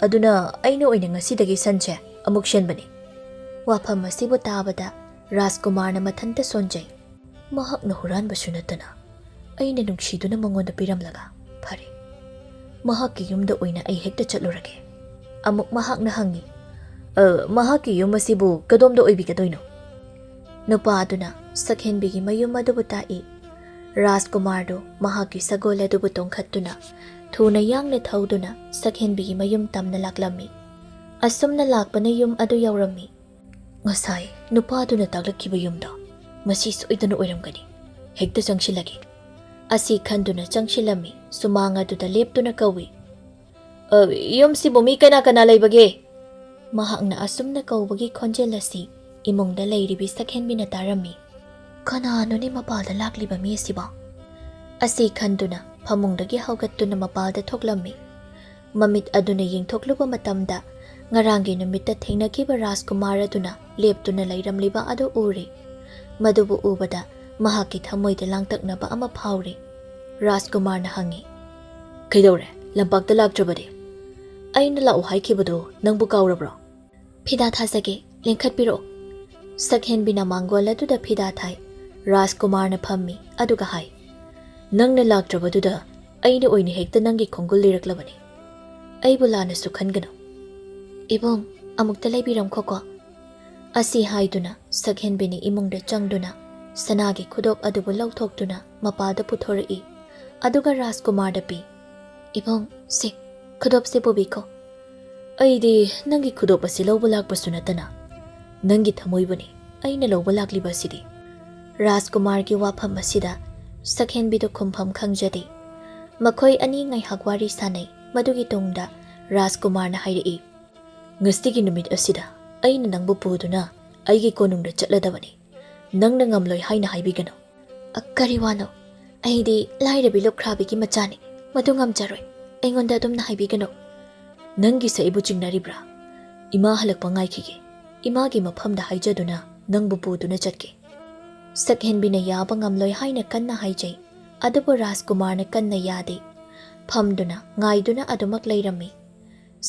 ꯑꯗꯨꯅ ꯑꯩꯅ ꯑꯣꯏꯅ ꯉꯁꯤꯗꯒꯤ ꯁꯟꯁꯦ ꯑꯃꯨꯛ ꯁꯦꯟꯕꯅꯤ꯫" ꯋꯥꯐꯝ ꯑꯁꯤꯕꯨ ꯇꯥꯕꯗ ꯔꯥꯖꯀꯨꯃꯥꯔꯅ ꯃꯊꯟꯇ ꯁꯣꯟꯖꯩ꯫ ꯃꯍꯥꯛꯅ ꯍꯨꯔꯥꯟꯕꯁꯨ ꯅꯠꯇꯅ ꯑꯩꯅ ꯅꯨꯡꯁꯤꯗꯨꯅ ꯃꯉꯣꯟꯗ ꯄꯤꯔꯝꯂꯒ ꯐꯔꯦ꯫ ꯃꯍꯥꯛꯀꯤ ꯌꯨꯝꯗ ꯑꯣꯏꯅ ꯑꯩ ꯍꯦꯛꯇ ꯆꯠꯂꯨꯔꯒꯦ꯫ ꯑꯃꯨꯛ ꯃꯍꯥꯛꯅ ꯍꯪꯉꯤ, "ꯑ, ꯃꯍꯥꯛꯀꯤ ꯌꯨꯝ ꯑꯁꯤꯕꯨ ꯀꯗꯣꯝꯗ ꯑꯣꯏꯕꯤꯒꯗꯣꯏꯅꯣ?" ꯅꯨꯄꯥ ꯑꯗꯨꯅ ꯁꯛꯍꯦꯟꯕꯤꯒꯤ ꯃꯌꯨꯝ ꯑꯗꯨꯕꯨ ꯇꯥꯛꯏ꯫ ꯔꯥꯖꯀꯨꯃꯥꯔꯗꯨ ꯃꯍꯥꯛꯀꯤ ꯁꯒꯣꯜ ꯑꯗꯨꯕꯨ ꯇꯣꯡꯈꯠꯇꯨꯅ ꯊꯨꯅ ꯌꯥꯡꯅ ꯊꯧꯗꯨꯅ ꯁꯛꯍꯦꯟꯕꯤꯒꯤ ꯃꯌꯨꯝ ꯇꯝꯅ ꯂꯥꯛꯂꯝꯃꯤ꯫ ꯑꯁꯨꯝꯅ ꯂꯥꯛꯄꯅ ꯌꯨꯝ ꯑꯗꯨ ꯌꯧꯔꯝꯃꯤ꯫ "ꯉꯁꯥꯏ ꯅꯨꯄꯥꯗꯨꯅ ꯇꯥꯛꯂꯛꯈꯤꯕ ꯌꯨꯝꯗꯣ ꯃꯁꯤ ꯁꯣꯏꯗꯅ ꯑꯣꯏꯔꯝꯒꯅꯤ꯫ ꯍꯦꯛꯇ ꯆꯪꯁꯤꯜꯂꯒꯦ꯫" ꯑꯁꯤ ꯈꯟꯗꯨꯅ ꯆꯪꯁꯤꯜꯂꯝꯃꯤ꯫ ꯁꯨꯃꯥꯡ ꯑꯗꯨꯗ ꯂꯦꯞꯇꯨꯅ ꯀꯧꯏ, "ꯑ, ꯌꯨꯝꯁꯤꯕꯨ ꯃꯤ ꯀꯅꯥ ꯀꯅꯥ ꯂꯩꯕꯒꯦ?" ꯃꯍꯥꯛꯅ ꯑꯁꯨꯝꯅ ꯀꯧꯕꯒꯤ ꯈꯣꯟꯖꯦꯜ ꯑꯁꯤ ꯏꯃꯨꯡꯗ ꯂꯩꯔꯤꯕꯤ ꯁꯛꯍꯦꯟꯕꯤꯅ ꯇꯥꯔꯝꯃꯤ꯫ "ꯀꯅꯥꯅꯣꯅꯦ ꯃꯄꯥꯜꯗ ꯂꯥꯛꯂꯤꯕ ꯃꯤ ꯑꯁꯤꯕꯣ?" ꯑꯁꯤ ꯈꯟꯗꯨꯅ ꯐꯃꯨꯡꯗꯒꯤ ꯍꯧꯒꯠꯇꯨꯅ ꯃꯄꯥꯜꯗ ꯊꯣꯛꯂꯝꯃꯤ꯫ ꯃꯃꯤꯠ ꯑꯗꯨꯅ ꯌꯦꯡꯊꯣꯛꯂꯨꯕ ꯃꯇꯝꯗ ꯉꯔꯥꯡꯒꯤ ꯅꯨꯃꯤꯠꯇ ꯊꯦꯡꯅꯈꯤꯕ ꯔꯥꯖꯀꯨꯃꯥꯔ ꯑꯗꯨꯅ ꯂꯦꯞꯇꯨꯅ ꯂꯩꯔꯝꯂꯤꯕ ꯑꯗꯨ ꯎꯔꯦ꯫ ꯃꯗꯨꯕꯨ ꯎꯕꯗ ꯃꯍꯥꯛꯀꯤ ꯊꯃꯣꯏꯗ ꯂꯥꯡꯇꯛꯅꯕ ꯑꯃ ꯐꯥꯎꯔꯦ꯫ ꯔꯥꯖꯀꯨꯃꯥꯔꯅ ꯍꯪꯉꯤ, "ꯀꯩꯗꯧꯔꯦ? ꯂꯝꯄꯥꯛꯇ ꯂꯥꯛꯇ꯭ꯔꯕꯗꯤ? ꯑꯩꯅ ꯂꯥꯛꯎ ꯍꯥꯏꯈꯤꯕꯗꯨ ꯅꯪꯕꯨ ꯀꯥꯎꯔꯕ꯭ꯔꯣ?" "ꯐꯤꯗꯥ ꯊꯥꯖꯒꯦ, ꯂꯦꯡꯈꯠꯄꯤꯔꯛꯑꯣ꯫" ꯁꯛꯍꯦꯟꯕꯤꯅ ꯃꯥꯡꯒꯣꯜ ꯑꯗꯨꯗ ꯐꯤꯗꯥ ꯊꯥꯏ꯫ ꯔꯥꯖꯀꯨꯃꯥꯔꯅ ꯐꯝꯃꯤ ꯑꯗꯨꯒ ꯍꯥꯏ, "ꯅꯪꯅ ꯂꯥꯛꯇ꯭ꯔꯕꯗꯨꯗ ꯑꯩꯅ ꯑꯣꯏꯅ ꯍꯦꯛꯇ ꯅꯪꯒꯤ ꯈꯣꯡꯒꯨꯜ ꯂꯤꯔꯛꯂꯕꯅꯤ꯫ ꯑꯩꯕꯨ ꯂꯥꯟꯅꯁꯨ ꯈꯟꯒꯅꯨ꯫" "ꯏꯕꯨꯡ, ꯑꯃꯨꯛꯇ ꯂꯩꯕꯤꯔꯝꯈꯣꯀꯣ꯫" ꯑꯁꯤ ꯍꯥꯏꯗꯨꯅ ꯁꯛꯍꯦꯟꯕꯤꯅ ꯏꯃꯨꯡꯗ ꯆꯪꯗꯨꯅ ꯁꯅꯥꯒꯤ ꯈꯨꯗꯣꯞ ꯑꯗꯨꯕꯨ ꯂꯧꯊꯣꯛꯇꯨꯅ ꯃꯄꯥꯜꯗ ꯄꯨꯊꯣꯔꯛꯏ꯫ ꯑꯗꯨꯒ ꯔꯥꯖꯀꯨꯃꯥꯔꯗ ꯄꯤ꯫ "ꯏꯕꯨꯡ, ꯁꯦ, ꯈꯨꯗꯣꯞꯁꯦ ꯄꯨꯕꯤꯈꯣ꯫" "ꯑꯩꯗꯤ ꯅꯪꯒꯤ ꯈꯨꯗꯣꯞ ꯑꯁꯤ ꯂꯧꯕ ꯂꯥꯛꯄꯁꯨ ꯅꯠꯇꯅ ꯅꯪꯒꯤ ꯊꯃꯣꯏꯕꯨꯅꯤ ꯑꯩꯅ ꯂꯧꯕ ꯂꯥꯛꯂꯤꯕ ꯑꯁꯤꯗꯤ꯫" ꯔꯥꯖꯀꯨꯃꯥꯔꯒꯤ ꯋꯥꯐꯝ ꯑꯁꯤꯗ ꯁꯛꯍꯦꯟꯕꯤꯗꯨ ꯈꯨꯝꯐꯝ ꯈꯪꯖꯗꯦ꯫ ꯃꯈꯣꯏ ꯑꯅꯤ ꯉꯥꯏꯍꯥꯛ ꯋꯥꯔꯤ ꯁꯥꯅꯩ꯫ ꯃꯗꯨꯒꯤ ꯇꯨꯡꯗ ꯔꯥꯖꯀꯨꯃꯥꯔꯅ ꯍꯥꯏꯔꯛꯏ, "ꯉꯁꯤꯒꯤ ꯅꯨꯃꯤꯠ ꯑꯁꯤꯗ ꯑꯩꯅ ꯅꯪꯕꯨ ꯄꯨꯗꯨꯅ ꯑꯩꯒꯤ ꯀꯣꯅꯨꯡꯗ ꯆꯠꯂꯗꯕꯅꯤ꯫ ꯅꯪꯅ ꯉꯝꯂꯣꯏ ꯍꯥꯏꯅ ꯍꯥꯏꯕꯤꯒꯅꯨ꯫" "ꯑ, ꯀꯔꯤ ꯋꯥꯅꯣ? ꯑꯩꯗꯤ ꯂꯥꯏꯔꯕꯤ ꯂꯨꯈ꯭ꯔꯥꯕꯤꯒꯤ ꯃꯆꯥꯅꯤ꯫ ꯃꯗꯨ ꯉꯝꯖꯔꯣꯏ꯫ ꯑꯩꯉꯣꯟꯗ ꯑꯗꯨꯝꯅ ꯍꯥꯏꯕꯤꯒꯅꯨ꯫" "ꯅꯪꯒꯤꯁꯦ ꯑꯩꯕꯨ ꯆꯤꯡꯅꯔꯤꯕ꯭ꯔꯥ? ꯏꯃꯥ ꯍꯜꯂꯛꯄ ꯉꯥꯏꯈꯤꯒꯦ꯫ ꯏꯃꯥꯒꯤ ꯃꯐꯝꯗ ꯍꯥꯏꯖꯗꯨꯅ ꯅꯪꯕꯨ ꯄꯨꯗꯨꯅ ꯆꯠꯀꯦ꯫ ꯁꯛꯍꯦꯟꯕꯤꯅ ꯌꯥꯕ ꯉꯝꯂꯣꯏ ꯍꯥꯏꯅ ꯀꯟꯅ ꯍꯥꯏꯖꯩ, ꯑꯗꯨꯕꯨ ꯔꯥꯖꯀꯨꯃꯥꯔꯅ ꯀꯟꯅ ꯌꯥꯗꯦ꯫ ꯐꯝꯗꯨꯅ ꯉꯥꯏꯗꯨꯅ ꯑꯗꯨꯃꯛ ꯂꯩꯔꯝꯃꯤ꯫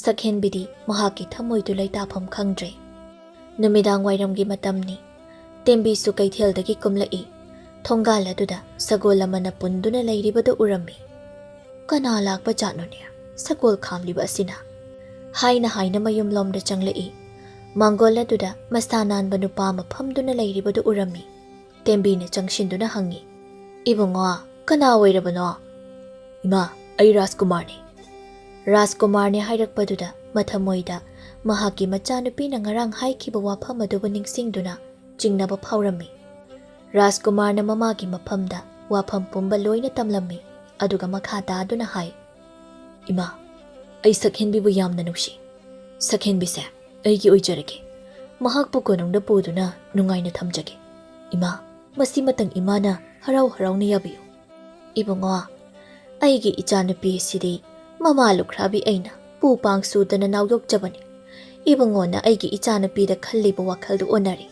ꯁꯛꯍꯦꯟꯕꯤꯗꯤ ꯃꯍꯥꯛꯀꯤ ꯊꯃꯣꯏꯗꯨ ꯂꯩꯇꯥꯐꯝ ꯈꯪꯗ꯭ꯔꯦ꯫ ꯅꯨꯃꯤꯗꯥꯡ ꯋꯥꯏꯔꯝꯒꯤ ꯃꯇꯝꯅꯤ꯫ ꯇꯦꯝꯕꯤꯁꯨ ꯀꯩꯊꯦꯜꯗꯒꯤ ꯀꯨꯝꯂꯛꯏ꯫ ꯊꯣꯡꯒꯥꯜ ꯑꯗꯨꯗ ꯁꯒꯣꯜ ꯑꯃꯅ ꯄꯨꯟꯗꯨꯅ ꯂꯩꯔꯤꯕꯗꯨ ꯎꯔꯝꯃꯤ꯫ "ꯀꯅꯥ ꯂꯥꯛꯄ ꯖꯥꯠꯅꯣꯅꯦ ꯁꯒꯣꯜ ꯈꯥꯝꯂꯤꯕ ꯑꯁꯤꯅ?" ꯍꯥꯏꯅ ꯍꯥꯏꯅ ꯃꯌꯨꯝꯂꯣꯝꯗ ꯆꯪꯂꯛꯏ꯫ ꯃꯥꯡꯒꯣꯜ ꯑꯗꯨꯗ ꯃꯁꯥ ꯅꯥꯟꯕ ꯅꯨꯄꯥ ꯑꯃ ꯐꯝꯗꯨꯅ ꯂꯩꯔꯤꯕꯗꯨ ꯎꯔꯝꯃꯤ꯫ ꯇꯦꯝꯕꯤꯅ ꯆꯪꯁꯤꯟꯗꯨꯅ ꯍꯪꯉꯤ, "ꯏꯕꯨꯡꯉꯣ, ꯀꯅꯥ ꯑꯣꯏꯔꯕꯅꯣ?" "ꯏꯃꯥ, ꯑꯩ ꯔꯥꯖꯀꯨꯃꯥꯔꯅꯤ꯫" ꯔꯥꯖꯀꯨꯃꯥꯔꯅꯦ ꯍꯥꯏꯔꯛꯄꯗꯨꯗ ꯃꯊꯃꯣꯏꯗ ꯃꯍꯥꯛꯀꯤ ꯃꯆꯥꯅꯨꯄꯤꯅ ꯉꯔꯥꯡ ꯍꯥꯏꯈꯤꯕ ꯋꯥꯐꯝ ꯑꯗꯨꯕꯨ ꯅꯤꯡꯁꯤꯡꯗꯨꯅ ꯆꯤꯡꯅꯕ ꯐꯥꯎꯔꯝꯃꯤ꯫ ꯔꯥꯖꯀꯨꯃꯥꯔꯅ ꯃꯃꯥꯒꯤ ꯃꯐꯝꯗ ꯋꯥꯐꯝ ꯄꯨꯝꯕ ꯂꯣꯏꯅ ꯇꯝꯂꯝꯃꯤ, ꯑꯗꯨꯒ ꯃꯈꯥ ꯇꯥꯗꯨꯅ ꯍꯥꯏ, "ꯏꯃꯥ, ꯑꯩ ꯁꯛꯍꯦꯟꯕꯤꯕꯨ ꯌꯥꯝꯅ ꯅꯨꯡꯁꯤ꯫ ꯁꯛꯍꯦꯟꯕꯤꯁꯦ ꯑꯩꯒꯤ ꯑꯣꯏꯖꯔꯒꯦ꯫ ꯃꯍꯥꯛꯄꯨ ꯀꯣꯅꯨꯡꯗ ꯄꯨꯗꯨꯅ ꯅꯨꯡꯉꯥꯏꯅ ꯊꯝꯖꯒꯦ꯫ ꯏꯃꯥ, ꯃꯁꯤꯃꯇꯪ ꯏꯃꯥꯅ ꯍꯔꯥꯎ ꯍꯔꯥꯎꯅ ꯌꯥꯕꯤꯌꯨ꯫" "ꯏꯕꯨꯡꯉꯣ, ꯑꯩꯒꯤ ꯏꯆꯥꯅꯨꯄꯤ ꯑꯁꯤꯗꯤ ꯃꯃꯥ ꯂꯨꯈ꯭ꯔꯥꯕꯤ ꯑꯩꯅ ꯄꯨ ꯄꯥꯡ ꯁꯨꯗꯅ ꯅꯥꯎ ꯌꯣꯛꯆꯕꯅꯤ꯫ ꯏꯕꯨꯡꯉꯣꯅ ꯑꯩꯒꯤ ꯏꯆꯥꯅꯨꯄꯤꯗ ꯈꯜꯂꯤꯕ ꯋꯥꯈꯜꯗꯨ ꯑꯣꯟꯅꯔꯦ꯫"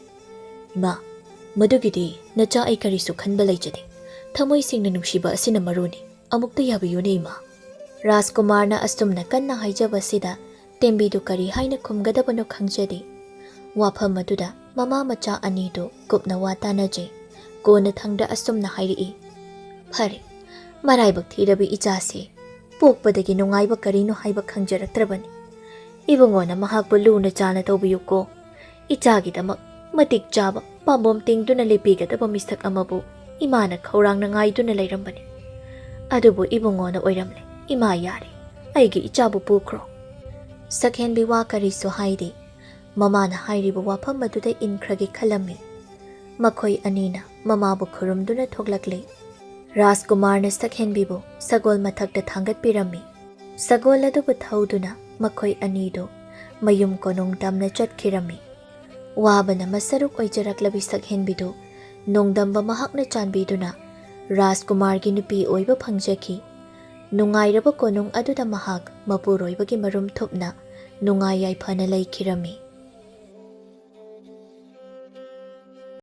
"ꯏꯃꯥ, ꯃꯗꯨꯒꯤꯗꯤ ꯅꯆꯥ ꯑꯩ ꯀꯔꯤꯁꯨ ꯈꯟꯕ ꯂꯩꯖꯗꯦ꯫ ꯊꯃꯣꯏ ꯁꯦꯡꯅ ꯅꯨꯡꯁꯤꯕ ꯑꯁꯤꯅ ꯃꯔꯨꯅꯤ꯫ ꯑꯃꯨꯛꯇ ꯌꯥꯕꯤꯌꯨꯅꯦ, ꯏꯃꯥ꯫" ꯔꯥꯖꯀꯨꯃꯥꯔꯅ ꯑꯁꯨꯝꯅ ꯀꯟꯅ ꯍꯥꯏꯖꯕꯁꯤꯗ ꯇꯦꯝꯕꯤꯗꯨ ꯀꯔꯤ ꯍꯥꯏꯅ ꯈꯨꯝꯒꯗꯕꯅꯣ ꯈꯪꯖꯗꯦ꯫ ꯋꯥꯐꯝ ꯑꯗꯨꯗ ꯃꯃꯥ ꯃꯆꯥ ꯑꯅꯤꯗꯨ ꯀꯨꯞꯅ ꯋꯥ ꯇꯥꯅꯖꯩ꯫ ꯀꯣꯟꯅꯊꯪꯗ ꯑꯁꯨꯝꯅ ꯍꯥꯏꯔꯛꯏ, "ꯐꯔꯦ, ꯃꯔꯥꯏꯕꯛ ꯊꯤꯔꯕꯤ ꯏꯆꯥꯁꯤ ꯄꯣꯛꯄꯗꯒꯤ ꯅꯨꯡꯉꯥꯏꯕ ꯀꯔꯤꯅꯣ ꯍꯥꯏꯕ ꯈꯪꯖꯔꯛꯇ꯭ꯔꯕꯅꯤ꯫ ꯏꯕꯨꯡꯉꯣꯅ ꯃꯍꯥꯛꯄꯨ ꯂꯨꯅ ꯆꯥꯅ ꯇꯧꯕꯤꯌꯨꯀꯣ꯫ ꯏꯆꯥꯒꯤꯗꯃꯛ ꯃꯇꯤꯛ ꯆꯥꯕ ꯄꯥꯝꯕꯣꯝ ꯇꯤꯡꯗꯨꯅ ꯂꯦꯞꯄꯤꯒꯗꯕ ꯃꯤꯁꯛ ꯑꯃꯕꯨ ꯏꯃꯥꯅ ꯈꯧꯔꯥꯡꯅ ꯉꯥꯏꯗꯨꯅ ꯂꯩꯔꯝꯕꯅꯤ꯫ ꯑꯗꯨꯕꯨ ꯏꯕꯨꯡꯉꯣꯅ ꯑꯣꯏꯔꯝꯂꯦ꯫ ꯏꯃꯥ, ꯌꯥꯔꯦ, ꯑꯩꯒꯤ ꯏꯆꯥꯕꯨ ꯄꯨꯈ꯭ꯔꯣ꯫" ꯁꯛꯍꯦꯟꯕꯤ ꯋꯥ ꯀꯔꯤꯁꯨ ꯍꯥꯏꯗꯦ꯫ ꯃꯃꯥꯅ ꯍꯥꯏꯔꯤꯕ ꯋꯥꯐꯝ ꯑꯗꯨꯗ ꯏꯟꯈ꯭ꯔꯒꯦ ꯈꯜꯂꯝꯃꯤ꯫ ꯃꯈꯣꯏ ꯑꯅꯤꯅ ꯃꯃꯥꯕꯨ ꯈꯨꯔꯨꯝꯗꯨꯅ ꯊꯣꯛꯂꯛꯂꯤ꯫ ꯔꯥꯖꯀꯨꯃꯥꯔꯅ ꯁꯛꯍꯦꯟꯕꯤꯕꯨ ꯁꯒꯣꯜ ꯃꯊꯛꯇ ꯊꯥꯡꯒꯠꯄꯤꯔꯝꯃꯤ꯫ ꯁꯒꯣꯜ ꯑꯗꯨꯕꯨ ꯊꯧꯗꯨꯅ ꯃꯈꯣꯏ ꯑꯅꯤꯗꯨ ꯃꯌꯨꯝ ꯀꯣꯅꯨꯡ ꯇꯝꯅ ꯆꯠꯈꯤꯔꯝꯃꯤ꯫ ꯋꯥꯕꯅ ꯃꯁꯔꯨꯛ ꯑꯣꯏꯖꯔꯛꯂꯕꯤ ꯁꯛꯍꯦꯟꯕꯤꯗꯨ ꯅꯣꯡꯗꯝꯕ ꯃꯍꯥꯛꯅ ꯆꯥꯟꯕꯤꯗꯨꯅ ꯔꯥꯖꯀꯨꯃꯥꯔꯒꯤ ꯅꯨꯄꯤ ꯑꯣꯏꯕ ꯐꯪꯖꯈꯤ꯫ ꯅꯨꯡꯉꯥꯏꯔꯕ ꯀꯣꯅꯨꯡ ꯑꯗꯨꯗ ꯃꯍꯥꯛ ꯃꯄꯨꯔꯣꯏꯕꯒꯤ ꯃꯔꯨꯝ ꯊꯨꯞꯅ ꯅꯨꯡꯉꯥꯏ ꯌꯥꯏꯐꯅ ꯂꯩꯈꯤꯔꯝꯃꯤ꯫